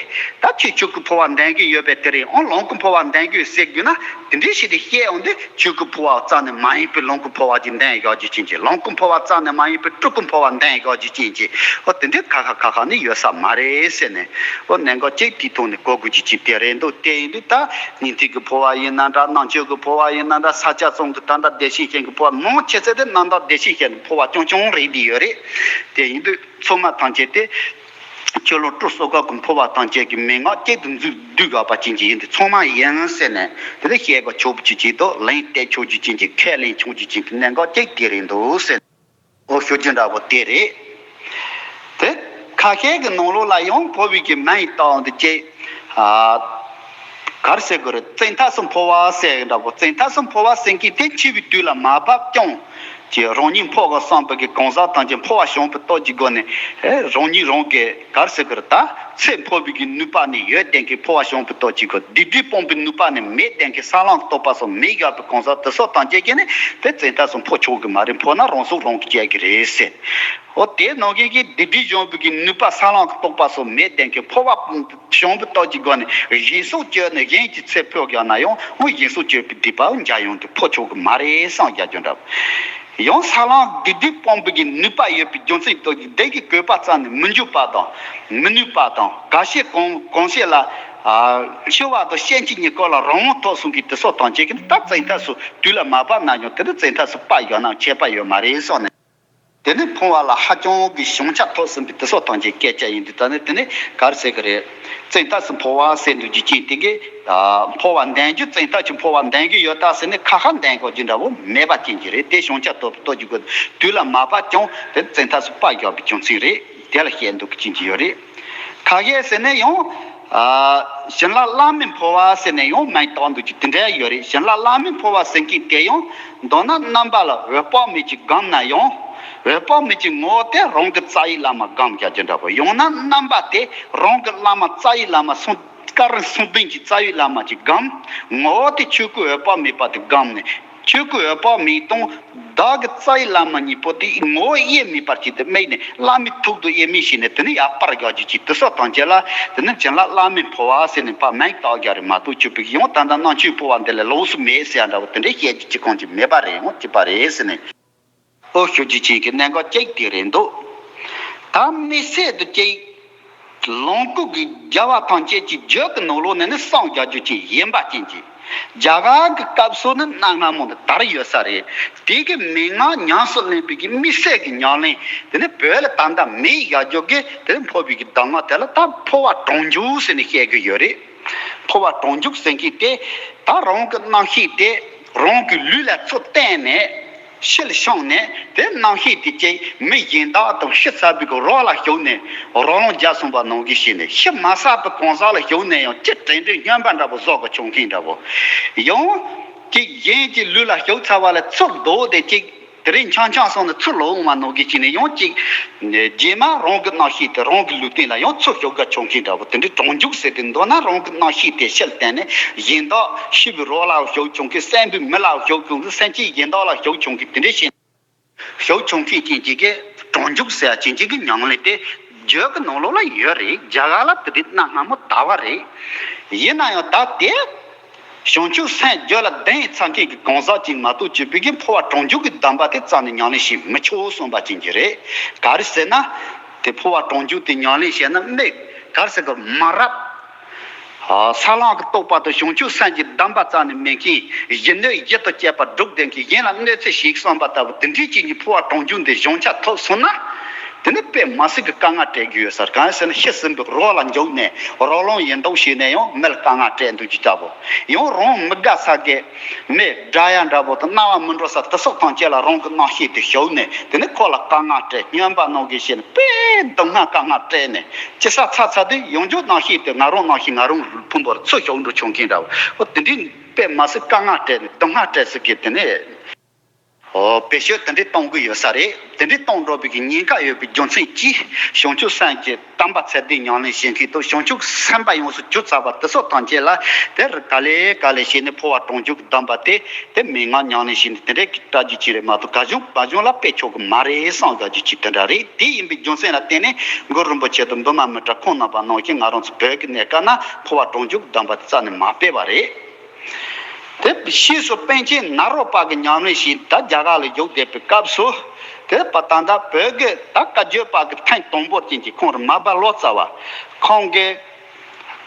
ད་ཁྱོད་ཆོས་སྐུ་འཕོ་བ་འདེམས་ཀྱི་ཡོད་པའི་དེ་རེད་ཨང་ལོངས་སྐུ་འཕོ་བ་འདེམས་ཀྱི་ཡོད་ཟེར་རྒྱུ་ན་དེ་འདྲའི་ཞིག་དེ་བཤད་འོང་དུས་ཆོས་སྐུ་འཕོ་བ་རྩ་ནས་མ་ཡིན་པའི་ལོངས་སྐུ་འཕོ་བ་ཅིག་འདེམས་བཞག་རྒྱུ་ཅན་གྱི་ལོངས་སྐུ་འཕོ་བ་རྩ་ནས་མ་ཡིན་པའི་སྤྲུལ་སྐུ་འཕོ་བ་འདེམས་བཞག་རྒྱུ་ཅན་གྱི་ཨོ་དེ་འདྲའི་ཁ་ཁ་ཁ་ཁ་ནི་ཡོད་ས་མ་རེད་ཟེར་ནས་ཨོ་གནད་འགག་ཅིག་དེའི་ཐོག་ནས་གོ་དགོས་རྒྱུ་ཅིག་དེ་རེད་འདུག་དེ་ཡིན་དུས་ད་ཉན་ཐོས་ཀྱི་འཕོ་བ་ཡིན་ན་འདྲ་ནང་ཆོས་ཀྱི་འཕོ་བ་ཡིན་ན་འདྲ་ས་སྐྱ་ཙོང་གི་ད་ལྟ་བདེ་གཤེགས་ཅན་གྱི་འཕོ་བ་མང་ཆེ་ཚད་དེ་རྣམ་དག་བདེ་གཤེགས་ཅན་གྱི་འཕོ་བ་རྐྱང་རྐྱང་རེད་འདི་ཡོད་རེད། དེ་ཡིན་དུས་ཚང་མ་ཐམས་ཅད་དེ་ཆོས་ལོངས་སྤྲུལ་གསུམ་ཀ་གི་འཕོ་བ་ཐམས་ཅད་ཀྱི་མན་ངག་གཅིག་ཏུ་འཛུལ་སྡོད་དགོས་པ་ཅན་གྱི་ཡིན་དུས་ཚང་མ་ཡིན་ཟེར་ནས་དེ་ལས་བཤད་དགོས་ཆོག་པ་ཅིག་ཅིག་ཏུ་ལན་སྟེར་ཆོག་རྒྱུ་ཅན་གྱི་ཁས་ལེན་ཆོག་རྒྱུ་ཅན་གྱི་གནད་འགག་ཅིག་དེ་རེད་འདུག་ཟེར། འོ་ཞུ་རྒྱུ་འདྲ་པོ་དེ་རེད། དེ་ཁ་ཤས་ཀྱི་ནང་ལོགས་ལ་ཡང་འཕོ་བའི་གི་མིང་བཏགས་འདི་ཅེས་ཨ་གར་ཟེར་དགོས་རེད། བཙན་ཐབས་སུ་འཕོ་བ་ཟེར་འདྲ་པོ་བཙན་ཐབས་སུ་འཕོ་བ་ཟེར་མཁན་དེ་འཆི་བའི་དུས་ལ་མ་བབ་ཀྱང་ཅེས་རང་ཉིད་འཕོ་དགོས་བསམ་པའི་གི་གང་ཟག་ཐམས་ཅད་འཕོ་བ་བྱུང་བའི་སྟོབས་ཀྱི་སྒོ་ནས་ཨེ་རང་ཉིད་རང་གི་གར་ཟེར་དགོས་རེད། ད་ཚེ་འཕོ་བའི་གི་ནུས་པ་ནི་ཡོད་བསྡད་མཁན་འཕོ་བ་བྱུང་བའི་སྟོབས་ཀྱི་སྒོ་སྡིག་སྒྲིབ་སྤོང་བའི་ནུས་པ་ནི་མེད་བསྡད་མཁན་ས་ལམ་གྱི་རྟོགས་པ་སོགས་མེད་བཞག་པའི་གང་ཟག་དེ་སོགས་ཐམས་ཅད་ཀྱིས་ནི་དེ་བཙན་ཐབས་སུ་འཕོ་ཆོག་གི་མ་རེད། འཕོ་ན་རང་སྲོག་རང་གིས་བཅད་ཀྱི་རེད་ཟེར། འོ་དེ་ནང་བཞིན་གྱི་སྡིག་སྒྲིབ་སྦྱོང་བའི་གི་ནུས་པ་ས་ལམ་གྱི་རྟོགས་པ་སོགས་མེད་བསྡད་མཁན་འཕོ་བ་བྱུང་བའི་སྟོབས་ཀྱི་སྒོ་ནས་གཞན་སྲོག་གཅོད་ནས་གཞན་གྱི་ཚེ་འཕོས་བཞག་ན་ཡང་འོ་གཞན་སྲོག་གཅོད་པའི་སྡིག་པ་འཇམ་ཡང་དུ་འཕོ་ཆོག་གི་མ་རེད་བསམ་རྒྱག་རྒྱུ་འདྲ། ཡང་ས་ལམ་སྡིག་སྒྲིབ་སྤོང་བའི་གི་ནུས་པ་ཡོད་པའི་རྒྱུ་མཚན་དུ་བདེ་གི་གོས་པ་རྩ་ནས་མི་འཇུག་པ་དང་མི་ནུས་པ་དང་ག་ཤེད་གང་གང་ཤེད་ལ་འཆི་བ་དང་ཤན་གྱི་ཉེ་འཁོར་ལ་རང་དབང་ཐོབ་སོང་གི་དེ་སོགས་ཐམས་ཅད་ཀྱིས་ད་བཙན་ཐབས་སུ་དུས་ལ་མ་བབ་ན་ཡང་དེ་ནི་བཙན་ཐབས་སུ་སྤར་བཞག་ན་ཁྱད་པར་ཡོད་མ་རེད་བསམ་ནས། དེ་ནི་འཕོ་བ་ལ་ཧ་ཅང་གི་བྱང་ཆ་ཐོབ་ཟིན་པའི་དེ་སོགས་ཐམས་ཅད་སྐད་ཆ་ཡིན་དུས་ད་ནི་དེ་ནི་ག་རེ་ཟེར་གི་རེད། བཙན་ཐབས་སུ་འཕོ་བ་ཟེར་འདུག་རྒྱུ་ཅན་དེ་གིས་འཕོ་བ་འདེམས་རྒྱུ་བཙན་ཐབས་ཀྱི་འཕོ་བ་འདེམས་ཀྱི་ཡོད་ད་ཟེར་ནས་ཁ་ཁ་འདེམས་དགོས་རྒྱུ་འདྲ་བོ་མེད་པ་ཅན་གྱི་རེད། དེ་བྱང་ཆ་ཐོབ་པའི་སྟོབས་ཀྱི་སྒོ་ནས་དུས་ལ་མ་བབ་ཀྱང་དེ་བཙན་ཐབས་སུ་སྤར་བཞག་པའི་རྒྱུ་མཚན་རེད། དེ་ལ་བཤད་འདུག་གི་ཅན་གྱི་ཡོད་རེད། ཁ་ཤས་ཟེར་ནས་ཡང་། ཨ། བྱིན་རླབས་བླ་མའི་འཕོ་བ་ཟེར་ནས་ཡང་མིང་བཏགས་འདུག་རྒྱུ་དེ་འདྲ་ཡོད་རེད། བྱིན་རླབས་བླ་མའི་འཕོ་བ་ཟེར་མཁན་དེ་ཡང་མདོར་ན་རྣམ་པ་ལ་འོད་དཔག་མེད་ཅིག་བསྒོམས་ན་ཡང་། འོད་དཔག་མེད་ཅིག་ངོ་བོ་དེ་རང་གི་རྩ་བའི་བླ་མ་བསྒོམ་རྒྱག་རྒྱུ་འདྲ་པོ། ཡང་ན་རྣམ་པ་དེ་རང་གི་བླ་མ་རྩ་བའི་བླ་མ་གསུང་སྐལ་རིན་གསུང་བདུན་གྱི་རྩ་བའི་བླ་མ་ཅིག་བསྒོམ། ངོ་བོ་དེ་ཆོས་སྐུ་འོད་དཔག་མེད་པ་དེ་བསྒོམས་ནས། ཆོས་སྐུ་འོད་དཔག་མེད་དང་བདག་གི་རྩ་བའི་བླ་མ་གཉིས་པོ་དེ་ངོ་བོ་དབྱེར་མེད་པར་གྱིས་ཏེ་དམིགས་ནས་བླ་མའི་ཐུགས་དང་དབྱེར་མེད་བྱས་ནས་དེ་ནི་ཡར་སྤར་རྒྱག་རྒྱུ་གྱིས་དེ་སོགས་དང་བཅས་ལ་དེ་ནི་བྱིན་རླབས་བླ་མའི་འཕོ་བ་ཟེར་ནས་ཕར་མིང་བཏགས་རྒྱག་རེད་མ་གཏོགས་ཆོས་པའི་ཡང་ད་ལྟ་རྣམ་འཕྲུལ་འཕོ་བ་འདི་ལས་ལོགས་སུ་མེད་ཟེར་ཡ་འདྲ་བོ་དེ་འདྲའི་བཤད་རྒྱུ་གཅིག་གང་ཅིག་མེད་པ་རེད་འོང་གཅིག་པ་རེད་ཟེར་ནས། ཨོ་ཞུ་རྒྱུ་ཅན་གྱི་གནད་འགག་གཅིག་དེ་རེད་འདུག་ད་དམིགས་བསལ་དུ་གཅིག་ལོངས་སྐུ་གི་རྒྱལ་བ་ཐམས་ཅད་ཀྱི་རྒྱུད་ཀྱི་ནང་ལོགས་ནས་ནི་གསུངས་རྒྱག་རྒྱུ་ཅིག་ཡིན་པ་ཅན་གྱི། རྒྱ་གར་གྱི་སྐབས་སུ་ནི་གནའ་སྔ་མོ་ནས་དར་ཡོད་ས་རེད། དེ་གི་མན་ངག་ཉམས་སུ་ལེན་པའི་གི་དམིགས་བསལ་གྱི་ཉམས་ལེན་དེ་ནི་བོད་ལ་ད་ལྟ་མེད་རྒྱག་རྒྱུ་གི་དེ་ནི་འཕོ་བའི་གི་གདམས་ངག་དེ་ལ་ད་འཕོ་བ་གྲོང་འཇུག་ཟེར་ནས་བཤད་གི་ཡོད་རེད། འཕོ་བ་གྲོང་འཇུག་ཟེར་མཁན་དེ་ད་རང་གི་རྣམ་ཤེས་དེ་རང་གི་ལུས་ལ་ཚུར་བརྟེན་ནས། ཕྱིར་ཕྱིན་ནས་དེ་རྣམ་ཤེས་དེ་ཅིག་མི་གཞན་དག་དང་ཕྱི་གསལ་བའི་གི་རོ་ལ་ཞུགས་ནས་རོ་ལངས་རྒྱག་སོང་བ་ནང་བཞིན་བྱས་ནས་ཕྱི་མ་གསལ་བའི་གང་ཟག་ལ་ཞུགས་ནས་ཡང་ཅི་དྲན་དྲན་སྨྱོན་པ་འདྲ་པོ་བཟོ་གི་བྱུང་མཁན་འདྲ་པོ། ཡང་ཅིག་གཞན་གྱི་ལུས་ལ་ཞུགས་ཚར་བ་ལ་ཚུར་ལྡོག་སྟེ་ཅིག་དེ་རིང་འཆམ་འཆམ་སོང་ནས་ཚུར་ལོག་འོང་བ་ནང་བཞིན་བྱས་ནས་ཡང་ཅིག་རྗེས་མ་རང་གི་རྣམ་ཤེས་དེ་རང་གི་ལུས་རྟེན་ལ་ཡང་ཚུར་ཞུགས་གི་བྱུང་མཁན་འདྲ་པོ་དེ་འདྲའི་གྲོང་འཇུག་ཟེར་ཏེ་མདོར་ན་རང་གི་རྣམ་ཤེས་དེ་ཕྱིར་བཏང་ནས་གཞན་དག་ཤི་བའི་རོ་ལ་ཞུགས་བྱུང་མཁན། གསོན་པའི་མི་ལ་ཞུགས་བྱུང་མཁན། སེམས་ཅན་གཞན་དག་ལ་ཞུགས་བྱུང་མཁན་དེ་འདྲ་བྱས། ཞུགས་བྱུང་མཁན་ཅན་གྱི་གི་གྲོང་འཇུག་ཟེར་བ་ཅན་གྱི་གི་ཉམས་ལེན་དེ་རྒྱུད་ཀྱི་ནང་ལོགས་ལ་ཡོད་རེད། རྒྱ་གར་ལ་དེ་དུས་གནའ་སྔ་མོ་དར་བ་རེད། ཡིན་ན་ཡང་ད་དེ་བྱང་ཆུབ་སེམས་རྒྱུད་ལ་ལྡན་ཚར་མཁན་གྱི་གང་ཟག་ཅིག་མ་གཏོགས་བྱས་པའི་གི་འཕོ་བ་གྲོང་འཇུག་གི་གདམས་པ་དེ་རྩ་ནས་ཉམས་ལེན་བྱེད་མི་ཆོག་གསུངས་པ་ཅན་གྱི་རེད། ག་རེ་ཟེར་ན། དེ་འཕོ་བ་གྲོང་འཇུག་དེ་ཉམས་ལེན་བྱས་ན་མི་ག་རེ་ཟེར་གི་མ་རབས། ཨ། ས་ལམ་གྱི་རྟོགས་པ་དང་བྱང་ཆུབ་སེམས་ཀྱི་གདམས་པ་རྩ་ནས་མེད་མཁན། གཞི་གནོད་གཞི་དང་བཅས་པ་སྒྲུབ་བསྡད་མཁན། གཞན་ལ་གནོད་འཚེ་བྱེད་བསམ་པ་ལྟ་བུ་དེ་འདྲའི་ཅིག་གི་འཕོ་བ་གྲོང་འཇུག་འདི་གཞུང་ཆ་ཐོབ་སོང་ན། དེ་ནི་དཔེ་མ་སྲིད་ཀྱི་དཀའ་ངལ་འཕྲད་ཀྱི་ཡོད་ས་རེད། གང་ཡིན་ཟེར་ན་ཤི་ཟིན་པའི་རོ་ལ་འཇུག་ནས་རོ་ལངས་ཡིན་མདོག་བྱས་ནས་ཡང་མི་ལ་དཀའ་ངལ་སྤྲད་འདུག་ཅིག་ལྟ་བུ། ཡང་རང་མི་དགའ་ས་གི་མི་དགྲ་ཡ་འདྲ་པོ་དང་རྣ་བ་མི་འགྲོ་ས་དེ་སོགས་ཐམས་ཅད་ལ་རང་གི་རྣམ་ཤེས་དེ་ཞུགས་ནས་དེ་ནི་ཁོ་ལ་དཀའ་ངལ་སྤྲད། སྨྱོན་པ་གནང་གི་བྱས་ནས་དཔེ་སྡུག་བསྔལ་དཀའ་ངལ་སྤྲད་ནས་ཅི་ས་ཚ་ཚ་དེ་ཡོང་རྒྱུ། རྣམ་ཤེས་དེ་ང་རང་རྣམ་ཤེས་ང་རང་ཕུང་པོར་ཚུར་ཞུགས་འགྲོ་བྱུང་མཁན་འདྲ་བོ། འོ་དེ་འདྲའི་དཔེ་མ་སྲིད་དཀའ་ངལ་སྤྲད་ནས་སྡུག་བསྔལ་སྤྲད་ཟེར་གི་དེ་ནས། འོ་བེད་སྤྱོད་དེ་འདྲའི་གཏོང་གི་ཡོད་ས་རེད། དེ་འདྲའི་གཏོང་འགྲོ་བའི་གི་ཉེན་ཁ་ཡོད་པའི་རྒྱུ་མཚན་གྱིས་བྱང་ཆུབ་སེམས་ཀྱི་གདམས་པ་ཚད་ལྡན་ཉམས་ལེན་བྱེད་མཁན་དང་བྱང་ཆུབ་སེམས་དཔའ་ཡོངས་སུ་གྱུར་ཚར་བ་དེ་ཚོ་ཐམས་ཅད་ལ་དེར་ག་ལེ་ག་ལེ་བྱས་ནས་འཕོ་བ་གྲོང་འཇུག་གི་གདམས་པ་དེ་དེ་མན་ངག་ཉམས་ལེན་བྱས་ནས་དེ་འདྲའི་གི་བཀྲ་རྒྱུ་ཅིག་རེད་མ་གཏོགས། ག་གཞུང་ག་གཞུང་ལ་སྤེལ་ཆོག་གི་མ་རེད་བསམ་དགའ་རྒྱུ་ཅིག་དེ་འདྲ་རེད། དེ་ཡིན་པའི་རྒྱུ་མཚན་ལ་བརྟེན་ནས་གུ་རུ་རིན་པོ་ཆེ་དང་བི་མ་མི་ཏྲ་ཁོང་རྣམ་པ་ནང་བཞིན་ང་རང་ཚོ་བོད་ཀྱི་གནས་སྐབས་ན་འཕོ་བ་གྲོང་འཇུག་གི་གདམས་པ་དེ་རྩ་ནས་མ་སྤེལ་བ་རེད། དེ་ཕྱིས་སུ་པཎ་ཆེན་ནཱ་རོ་པ་གི་ཉམས་ལེན་ཞིག་ད་རྒྱ་གར་ལ་བཞུགས་བསྡད་པའི་སྐབས་སུ། དེ་པ་ད་ལྟ་བོད་ཀྱི་ད་བཀའ་བརྒྱུད་པ་གི་ཐེངས་དང་པོ་ཅན་གྱི་ཁོང་ར་མ་པ་ལོ་ཙཱ་བ། ཁོང་གིས་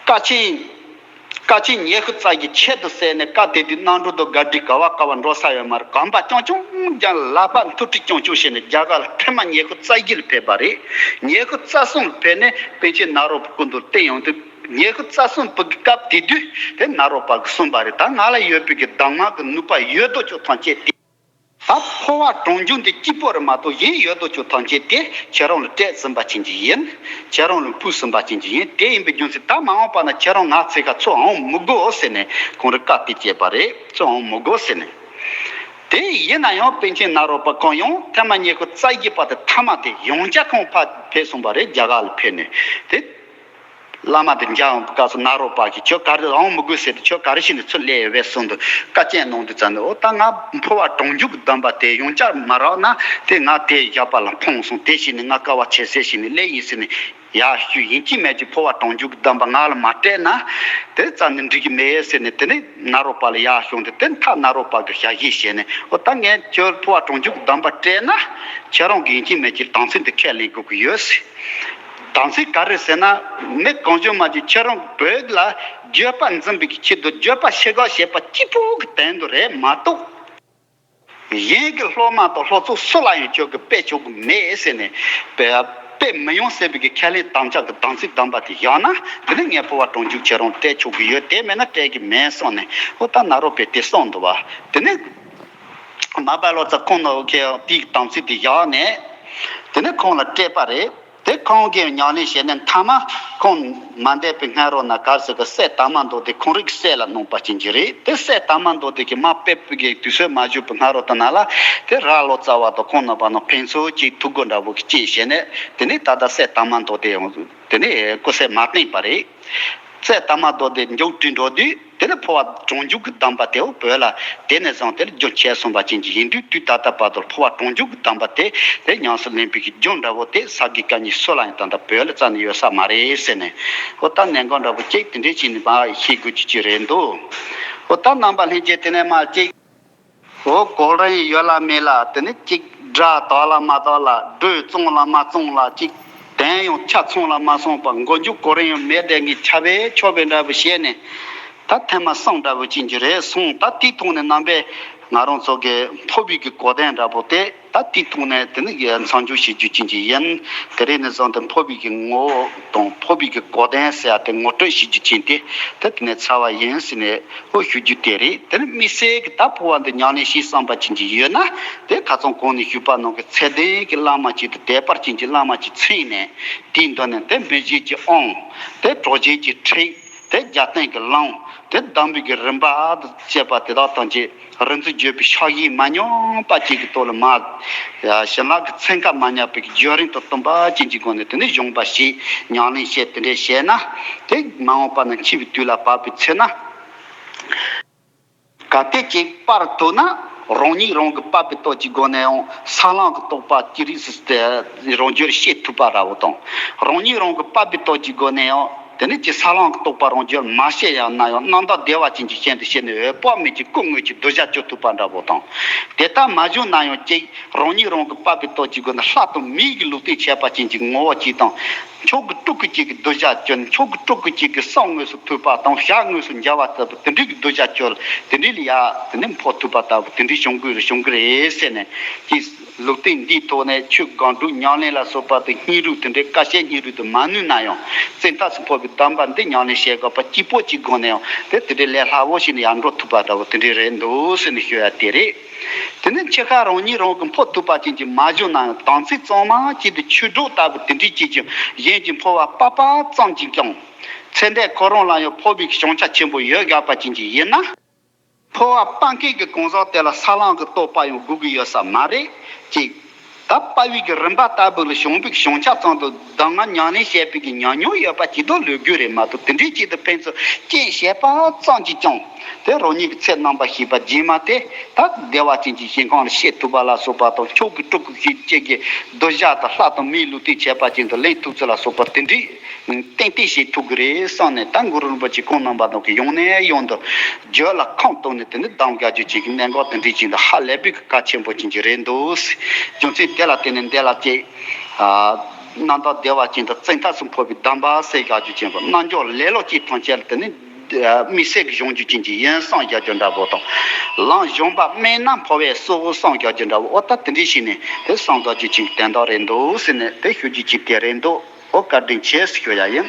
ཀ་ཆེན། ཀ་ཆེན་ཉི་ཤུ་རྩ་བཞི་ཆེད་དུ་གསན་ནས། བཀའ་དེ་དུས་རྣམ་གྲོལ་དང་དགའ་སྒྲིབ་ག་བ་ག་བ་འགྲོ་ས་ཡོད་མ་རེད། གོམ་པ་རྐྱང་རྐྱང་རྒྱག་ལག་པ་མཐུད་དཀྲིས་རྐྱང་རྐྱང་བྱས་ནས་རྒྱ་གར་ལ་ཐེངས་མ་ཉི་ཤུ་རྩ་བཞི་ལ་ཕེབས་པ་རེད། ཉི་ཤུ་རྩ་གསུམ་ལ་ཕེབས་ནས་པཎ་ཆེན་ནཱ་རོ་པའི་སྐུ་མདུན་བསྟེན་ཡོང་དུས། ཉི་ཤུ་རྩ་གསུམ་པའི་སྐབས་དེ་དུས་དེ་ནཱ་རོ་པ་གིས་གསུངས་པ་རེད། ད་ང་ལ་ཡོད་པའི་གི་གདམས་ངག་གི་ནུས་པ་ཡོད་དོ་ཅོག་ཐམས་ཅད་དེ། ད་འཕོ་བ་གྲོང་འཇུག་འདི་གཅིག་པོ་རེད་མ་གཏོགས་གཞན་ཡོད་དོ་ཅོག་ཐམས་ཅད་དེ་ཁྱེད་རང་ལ་སྤྲད་ཟིན་པ་ཅན་གྱི་ཡིན། ཁྱེད་རང་ལ་ཕུལ་ཟིན་པ་ཅན་གྱི་ཡིན། དེ་ཡིན་པའི་རྒྱུ་མཚན་ད་མ་འོངས་པ་ན་ཁྱེད་རང་ང་ཚེ་ཁ་ཚུར་འོང་མི་དགོས་ཟེར་ནས་ཁོང་ར་བཀའ་དེ་བཅད་པ་རེད། ཚུར་འོང་མི་དགོས་ཟེར་ནས། དེ་ཡིན་ན་ཡང་པཎ་ཆེན་ནཱ་རོ་པ་ཁོང་ཡང་ཐེངས་མ་ཉི་ཤུ་རྩ་བཞི་པ་དེ་ཐ་མ་དེ་ཡང་བསྐྱར་ཁོང་ཕར་ཕེབས་སོང་བ་རེད། རྒྱ་གར་ལ་ཕེབས་ནས་དེ། བླ་མ་དེ་མཇལ་ཡོང་བའི་སྐབས་སུ་ནཱ་རོ་པ་གིས་ཁྱོད་ག་རེ་འོང་མི་དགོས་ཟེར་ཏེ། ཁྱོད་ག་རེ་བྱས་ནས་ཚུར་སླེབས་ཡོད་པས་གསུངས་འདུག། བཀའ་བཅད་གནང་དུས་ཙམ་ནས། འོ་ད་ང་འཕོ་བ་གྲོང་འཇུག་གི་གདམས་པ་དེ་ཡང་བསྐྱར་མ་རག་ན་དེ་ང་དེ་བཞག་པ་ལ་ཕངས་སོང་། དེ་བྱས་ནས་ང་དཀའ་བ་ཆེ་སེ་བྱས་ནས་སླེབས་ཡིན་ཟེར་ནས་ཡར་ཞུས། ཡིན་གཅིག་མིན་གཅིག་འཕོ་བ་གྲོང་འཇུག་གི་གདམས་པ་ང་ལ་མ་སྤྲད་ན་དེ་རྩ་ནས་འགྲིག་གི་མེད་ཟེར་ནས། དེ་ནས་ནཱ་རོ་པ་ལ་ཡར་ཞུས་ཏེ། དེ་མཐའ་ནཱ་རོ་པ་གིས་ཞལ་བཞེས་བྱས་ནས། འོ་ད་ངས་ཁྱོད་འཕོ་བ་གྲོང་འཇུག་གི་གདམས་པ་སྤྲད་ན་ཁྱེད་རང་གིས་ཡིན་གཅིག་མིན་གཅིག་དམ་ཚིག་འདི་ཁས་ལེན་དགོས་ཀྱི་ཡོད་ཟེར། དམ་ཚིག་ག་རེ་ཟེར་ན། མི་གང་བྱུང་མ་བྱུང་ཁྱེད་རང་བོད་ལ་བརྗོད་པ་འཛིན་པའི་ཆེད་དུ་བརྗོད་པ་ཤེས་དགོས་ཞེས་པ་གཅིག་པུ་གི་དོན་དུ་རེད་མ་གཏོགས། གཞན་གྱི་སློབ་མ་དང་སློབ་ཕྲུག་སུ་ལ་ཡང་ཁྱོད་ཀྱིས་སྤེལ་ཆོག་གི་མེད་ཟེར་ནས་སྤེལ་སྤེལ་མི་ཡོང་ཟེར་བའི་གི་ཁས་ལེན་དམ་བཅའ་གི་དམ་ཚིག་གདམས་པ་དེ་བཞག་ན། དེ་ནས་ངས་འཕོ་བ་གྲོང་འཇུག་ཁྱེད་རང་སྤྲད་ཆོག་གི་ཡོད། དེ་མེད་ན་སྤྲད་ཀྱི་མེད་གསུངས་ནས། འོ་ད་ནཱ་རོ་པས་དེ་གསུངས་འདུག་བ། དེ་ནས་མ་པ་ལོ་ཙཱ་ཁོང་ནོ་ཁྱེད་དེའི་དམ་ཚིག་དེ་བཞག་ནས། དེ་ནས་ཁོང་ལ་སྤྲད་པ་རེད། དེ་ཁོང་གིས་ཉམས་ལེན་བྱས་ནས་མཐའ་མ་ཁོང་མ་འདས་པའི་སྔ་རོལ་ན་ག་རེ་ཟེར་གི་སྲས་དར་མ་མདོ་སྡེ་ཁོང་རང་གི་སྲས་ལ་གནང་བ་ཅན་གྱི་རེད། དེ་སྲས་དར་མ་མདོ་སྡེ་གིས་མར་ཕེབས་པའི་གི་དུས་ཚོད་མ་བཞུགས་པའི་སྔ་རོལ་དུ་ན་ལ་དེ་ར་ལོ་ཙཱ་བ་དང་ཁོང་རྣམ་པ་ནང་ཕན་ཚུན་གཅིག་ཐུག་དགོས་འདྲ་བོ་གཅིག་བྱས་ནས། དེ་ནས་ད་ལྟ་སྲས་དར་མ་མདོ་སྡེ་ཡང་དེ་ནས་སྐུ་ཚེ་མ་བརྟན་པ་རེད། སྲས་དར་མ་མདོ་སྡེ་མཇུག་སྒྲིལ་འགྲོ་དུས། དེ་ནས་འཕོ་བ་གྲོང་འཇུག་གི་གདམས་པ་དེའོ་བོད་ལ་དེ་ནས་བཟུང་དེ་ལ་རྒྱུན་ཆད་སོང་བ་ཅན་གྱི་ཡིན་དུས། དུས་ད་ལྟ་བར་དུ་འཕོ་བ་གྲོང་འཇུག་གི་གདམས་པ་དེ་དེ་ཉམས་སུ་ལེན་པའི་གི་རྒྱུན་འདྲ་བོ་དེ་ས་དགེ་བཀའ་རྙིང་སུ་ལ་ཡང་ད་ལྟ་བོད་ལ་རྩ་ནས་ཡོད་ས་མ་རེད་ཟེར་ནས། འོ་ད་གནད་འགག་འདྲ་བོ་གཅིག་དེ་འདྲས་བྱས་ནས་མར་ཤེས་དགོས་རྒྱུ་ཅིག་རེད་འདུག། འོ་ད་རྣམ་པ་ལྷན་རྒྱས་དེ་ནས་མར་གཅིག། འོ་གོ་རིམ་ཡོད་ལ་མེད་ལ། དེ་ནས་གཅིག་སྒྲ་དག་ལ་མ་དག་ལ། སྒྲོས་བཙོང་ལ་མ་བཙོང་ལ། གཅིག་དེ་ གཞན་ཡང་ཆ་ཚང་ལ་མ་སོང་པར་མགོ་མཇུག་གོ་རིམ་ཡང་མེད་དེ་ངས་ཆ་བེ་ཆོ་བེ་འདྲ་པོ་བྱས་ནས། ད་ཐེངས་མ་གསུམ་འདྲ་པོ་ཅན་གྱི་རེད་སོང་། ད་དེའི་ཐོག་ནས་རྣམ་པས་ང་རང་ཚོ་གི་འཕོ་བའི་གི་གོ་དོན་འདྲ་པོ་དེ་ད་དེའི་ཐོག་ནས་དེ་ནི་མཚམས་འཇོག་བྱེད་རྒྱུ་ཅན་གྱི་ཡིན། དེ་རིང་ནས་བཟུང་སྟེ་འཕོ་བའི་གི་ངོ་བོ་དང་འཕོ་བའི་གི་གོ་དོན་ཟེར་ཡ་དེ་ངོ་སྤྲོད་བྱེད་རྒྱུ་ཅན་དེ་ད་དེ་ནས་ཚར་བ་ཡིན་ཟེར་ནས་ཨོ་ཞུ་རྒྱུ་དེ་རེད། དེ་ནི་དམིགས་བསལ་གྱི་ད་འཕོ་བ་འདི་ཉམས་ལེན་བྱེད་བསམ་པ་ཅན་གྱི་ཡོད་ན་དེ་ཁ་སང་གོང་ནས་ཞུས་པ་ནང་གི་ཚད་ལྡན་གྱི་བླ་མ་ཅིག་ཏུ་དད་པ་ཅན་གྱི་བླ་མ་ཅིག་མཚོན་ནས་དེའི་མདུན་ནས་དེ་སྨིན་བྱེད་ཀྱི་དབང་། དེ་གྲོགས་བྱེད་ཀྱི་ཁྲིད། དེ་རྒྱབ་རྟེན་གྱི་ལམ། དེ་གདམས་པའི་གི་རིམ་པ་དང་བཅས་པ་དེ་དག་ཐམས་ཅད་རིག་འཛིན་བརྗོད་པའི་ཕྱག་བཞེས་མ་ཉམས་པ་ཅིག་གི་ཐོག་ལ་མ། བྱིན་རླབས་ཀྱི་ཚན་ཁ་མ་ཉམས་པའི་གི་བརྒྱུད་རིམ་དུ་སྟོན་པ་ཅན་གྱི་སྒོ་ནས་དེ་ནས་སྦྱོང་བ་བྱེད། ཉམས་ལེན་བྱེད། དེ་འདྲས་བྱས་ན། དེ་མ་འོངས་པ་ན་འཆི་བའི་དུས་ལ་བབ་པའི་ཚེ་ན། གལ་ཏེ་ཅིག་པར་ཐུག་ན་རང་ཉིད་རང་གི་པ་པའི་སྟོབས་ཀྱི་སྒོ་ནས་ཡང་ས་ལམ་གྱི་རྟོགས་པ་ཅི་རིགས་སུ་རང་རྒྱུད་ཤེས་ཐུབ་པ་འདྲ་བོ་དང་། རང་ཉིད་རང་གི་པ་པའི་སྟོབས་ཀྱི་སྒོ་ནས་ཡང་དེ་ནི་ཅིག་ས་ལམ་གྱི་རྟོགས་པ་རང་རྒྱུད་མ་ཤེས་ཡང་ན་ཡང་རྣམ་དག་བདེ་བ་ཅན་གྱི་ཞིང་དུ་ཤེས་ནས་འོད་དཔག་མེད་ཀྱི་སྐུ་དངོས་ཀྱི་གདུལ་བྱ་སྐྱོབ་ཐུབ་པ་འདྲ་བོ་དང་། དེ་ལྟར་མ་བྱུང་ན་ཡང་ཅིག་རང་ཉིད་རང་གི་པ་པའི་སྟོབས་ཀྱི་སྒོ་ནས་ལྷ་དང་མིའི་གི་ལུས་རྟེན་ཁྱད་པར་ཅན་གྱི་ངོ་བོ་གཅིག་དང་། མཆོག་གི་སྤྲུལ་སྐུ་གཅིག་གི་གདུལ་བྱ་སྐྱོབ། མཆོག་གི་སྤྲུལ་སྐུ་གཅིག་གི་གསུང་དངོས་སུ་ཐོས་པ་དང་ཞལ་དངོས་སུ་མཇལ་བ་ལྟ་བུ་དེ་འདྲའི་གི་གདུལ་བྱ་སྐྱོབ། དེ་འདྲའི་ལ་ཡ་དེ་ནས་འཕོ་ཐུབ་པ་ལྟ་བུ་དེ་འདྲའི་བྱུང་དགོས་རེད་བྱུང་གི་རེད་ཟེར་ནས་ཀྱི་ལུགས་བསྟན་འདིའི་ཐོག་ནས་ཆོས་སྒོམ་སྒྲུབ་ཉམས་ལེན་ལ་སོགས་པ་དེ་སྙིང་རུས་དེ་འདྲའི་དཀའ་སྤྱད་སྙིང་རུས་དེ་མ་ནུས་ན་ཡང་བཙན་ཐབས་སུ་འཕོ་བའི་གདམས་པ་འདི་ཉམས་ལེན་བྱེད་དགོས་པ་གཅིག་པོ་གཅིག་སྒོ་ནས་ཡང་དེ་དེ་འདྲའི་ལས་སླ་བོ་ཞིག་ནས་ཡར་འགྲོ་ཐུབ་པ་འདྲ་བོ་དེ་འདྲའི་རེད་འདུག་ཟེར་ནས་ཤོད་ཡ་དེ་རེད། དེ་ནས་འཆི་ཁ་རང་ཉིད་རང་གི་འཕོ་ཐུབ་པ་ཅན་གྱི་མ་བྱུང་ན་ཡང་དམ་ཚིག་གཙང་མ་གཅིག་ཏུ་ཆོས་གྲོགས་ལྟ་བུ་དེ་འདྲའི་གཅིག་ཀྱང་གཞན་གྱི་འཕོ་བ་པ་པ་ཙམ་གྱིས་ཀྱང་། ཚེ་འདས་ཁོ་རང་ལ་ཡང་འཕོ་བའི་བྱང་ཆ་ཆེན་པོ་ཡོད་དགོས་པ་ཅན་གྱི་ཡིན་ན། འཕོ་བ་སྤང་མཁན་གྱི་གང་ཟག་དེ་ལ་ས་ལམ་གྱི་རྟོགས་པ་ཡང་དགོས་ཀྱི་ཡོད་ས་མ་རེད་ཅིག་ད་དཔའ་བའི་གི་རིམ་པ་ལྟ་བུ་ལ་བྱང་བའི་བྱང་ཆ་ཙམ་དུ་གདམས་ངག་ཉམས་ལེན་བྱས་པའི་གི་ཉམས་མྱོང་ཡོད་པ་ཅིག་ཏུ་ལོས་དགོས་རེད་མ་གཏོགས་དེ་འདྲའི་ཅིག་ཏུ་ཕན་ཚུན་རྐྱེན་བྱས་པ་ཙམ་གྱིས་ཀྱང་དེ་རང་ཉིད་ཀྱི་ཚེ་རྣམ་པ་ཤེས་པ་རྗེས་མ་དེ་ད་བདེ་བ་ཅན་གྱི་ཞིང་ཁམས་ལ་གཤེགས་ཐུབ་པ་ལ་སོགས་པ་དང་མཆོག་གི་སྤྲུལ་སྐུ་ཞིག་བཅས་ཀྱི་གདུལ་བྱ་དང་ལྷ་དང་མིའི་ལུས་རྟེན་ཁྱད་པར་ཅན་དུ་ལེན་ཐུབ་ཚུལ་ལ་སོགས་པ་དེ་འདྲའི་ཏན་ཏན་བྱེད་ཐུབ་ཀྱི་རེད་བསམ་ནས་ད་གུ་རུ་རིན་པོ་ཆེ་ཁོང་རྣམ་པ་དང་གི་ཡང་ནས་ཡང་དུ་རྒྱུད་ལ་ཁུངས་གཏུགས་ནས་དེ་ནི་གདམས་དགའ་རྒྱུ་ཅིག་གི་གནད་འགག་དེ་འདྲའི་ཅིག་འདི་ཧ་ལས་པའི་གལ་ཆེན་པོ་ཅན་ཅིག་རེད་འདུག་རྒྱུ་མཚན་དེ་ལ་བརྟེན་ནས་འདི་ལ་ཅིག་རྣམ་དག་བདེ་བ་ཅན་དུ་བཙན་ཐབས་སུ་འཕོ་བའི་གདམས་པ་ཟེར་བཞག་རྒྱུ་ཅན་པོ་རྣལ་འབྱོར་ལེ་ལོ་ཅིག་ཐམས་ཅད་ལ་དེ་ནི་དམིགས་བསལ་གྱི་གཞུང་རྒྱུ་ཅན་ཅིག་ཡིན་བསམ་བཞག་རྒྱུ་འདྲ་པོ་དང་། ལམ་གཞུང་པ་དམན་ན་འཕོ་བའི་སྲོག་བསམ་བཞག་རྒྱུ་འདྲ་པོ་ཨོ་ད་དེ་འདྲའི་ཞིག་ནས་དེ་བསམ་བཞག་རྒྱུ་ཅན་གྱི་དོན་དག་རེད་འདུག་ཟེར་ནས་དེ་ཞུ་རྒྱུ་ཅིག་དེ་རེད་འདུག་ཨོ་བཀའ་དྲིན་ཆེ་ཞུ་ཡ་ཡིན།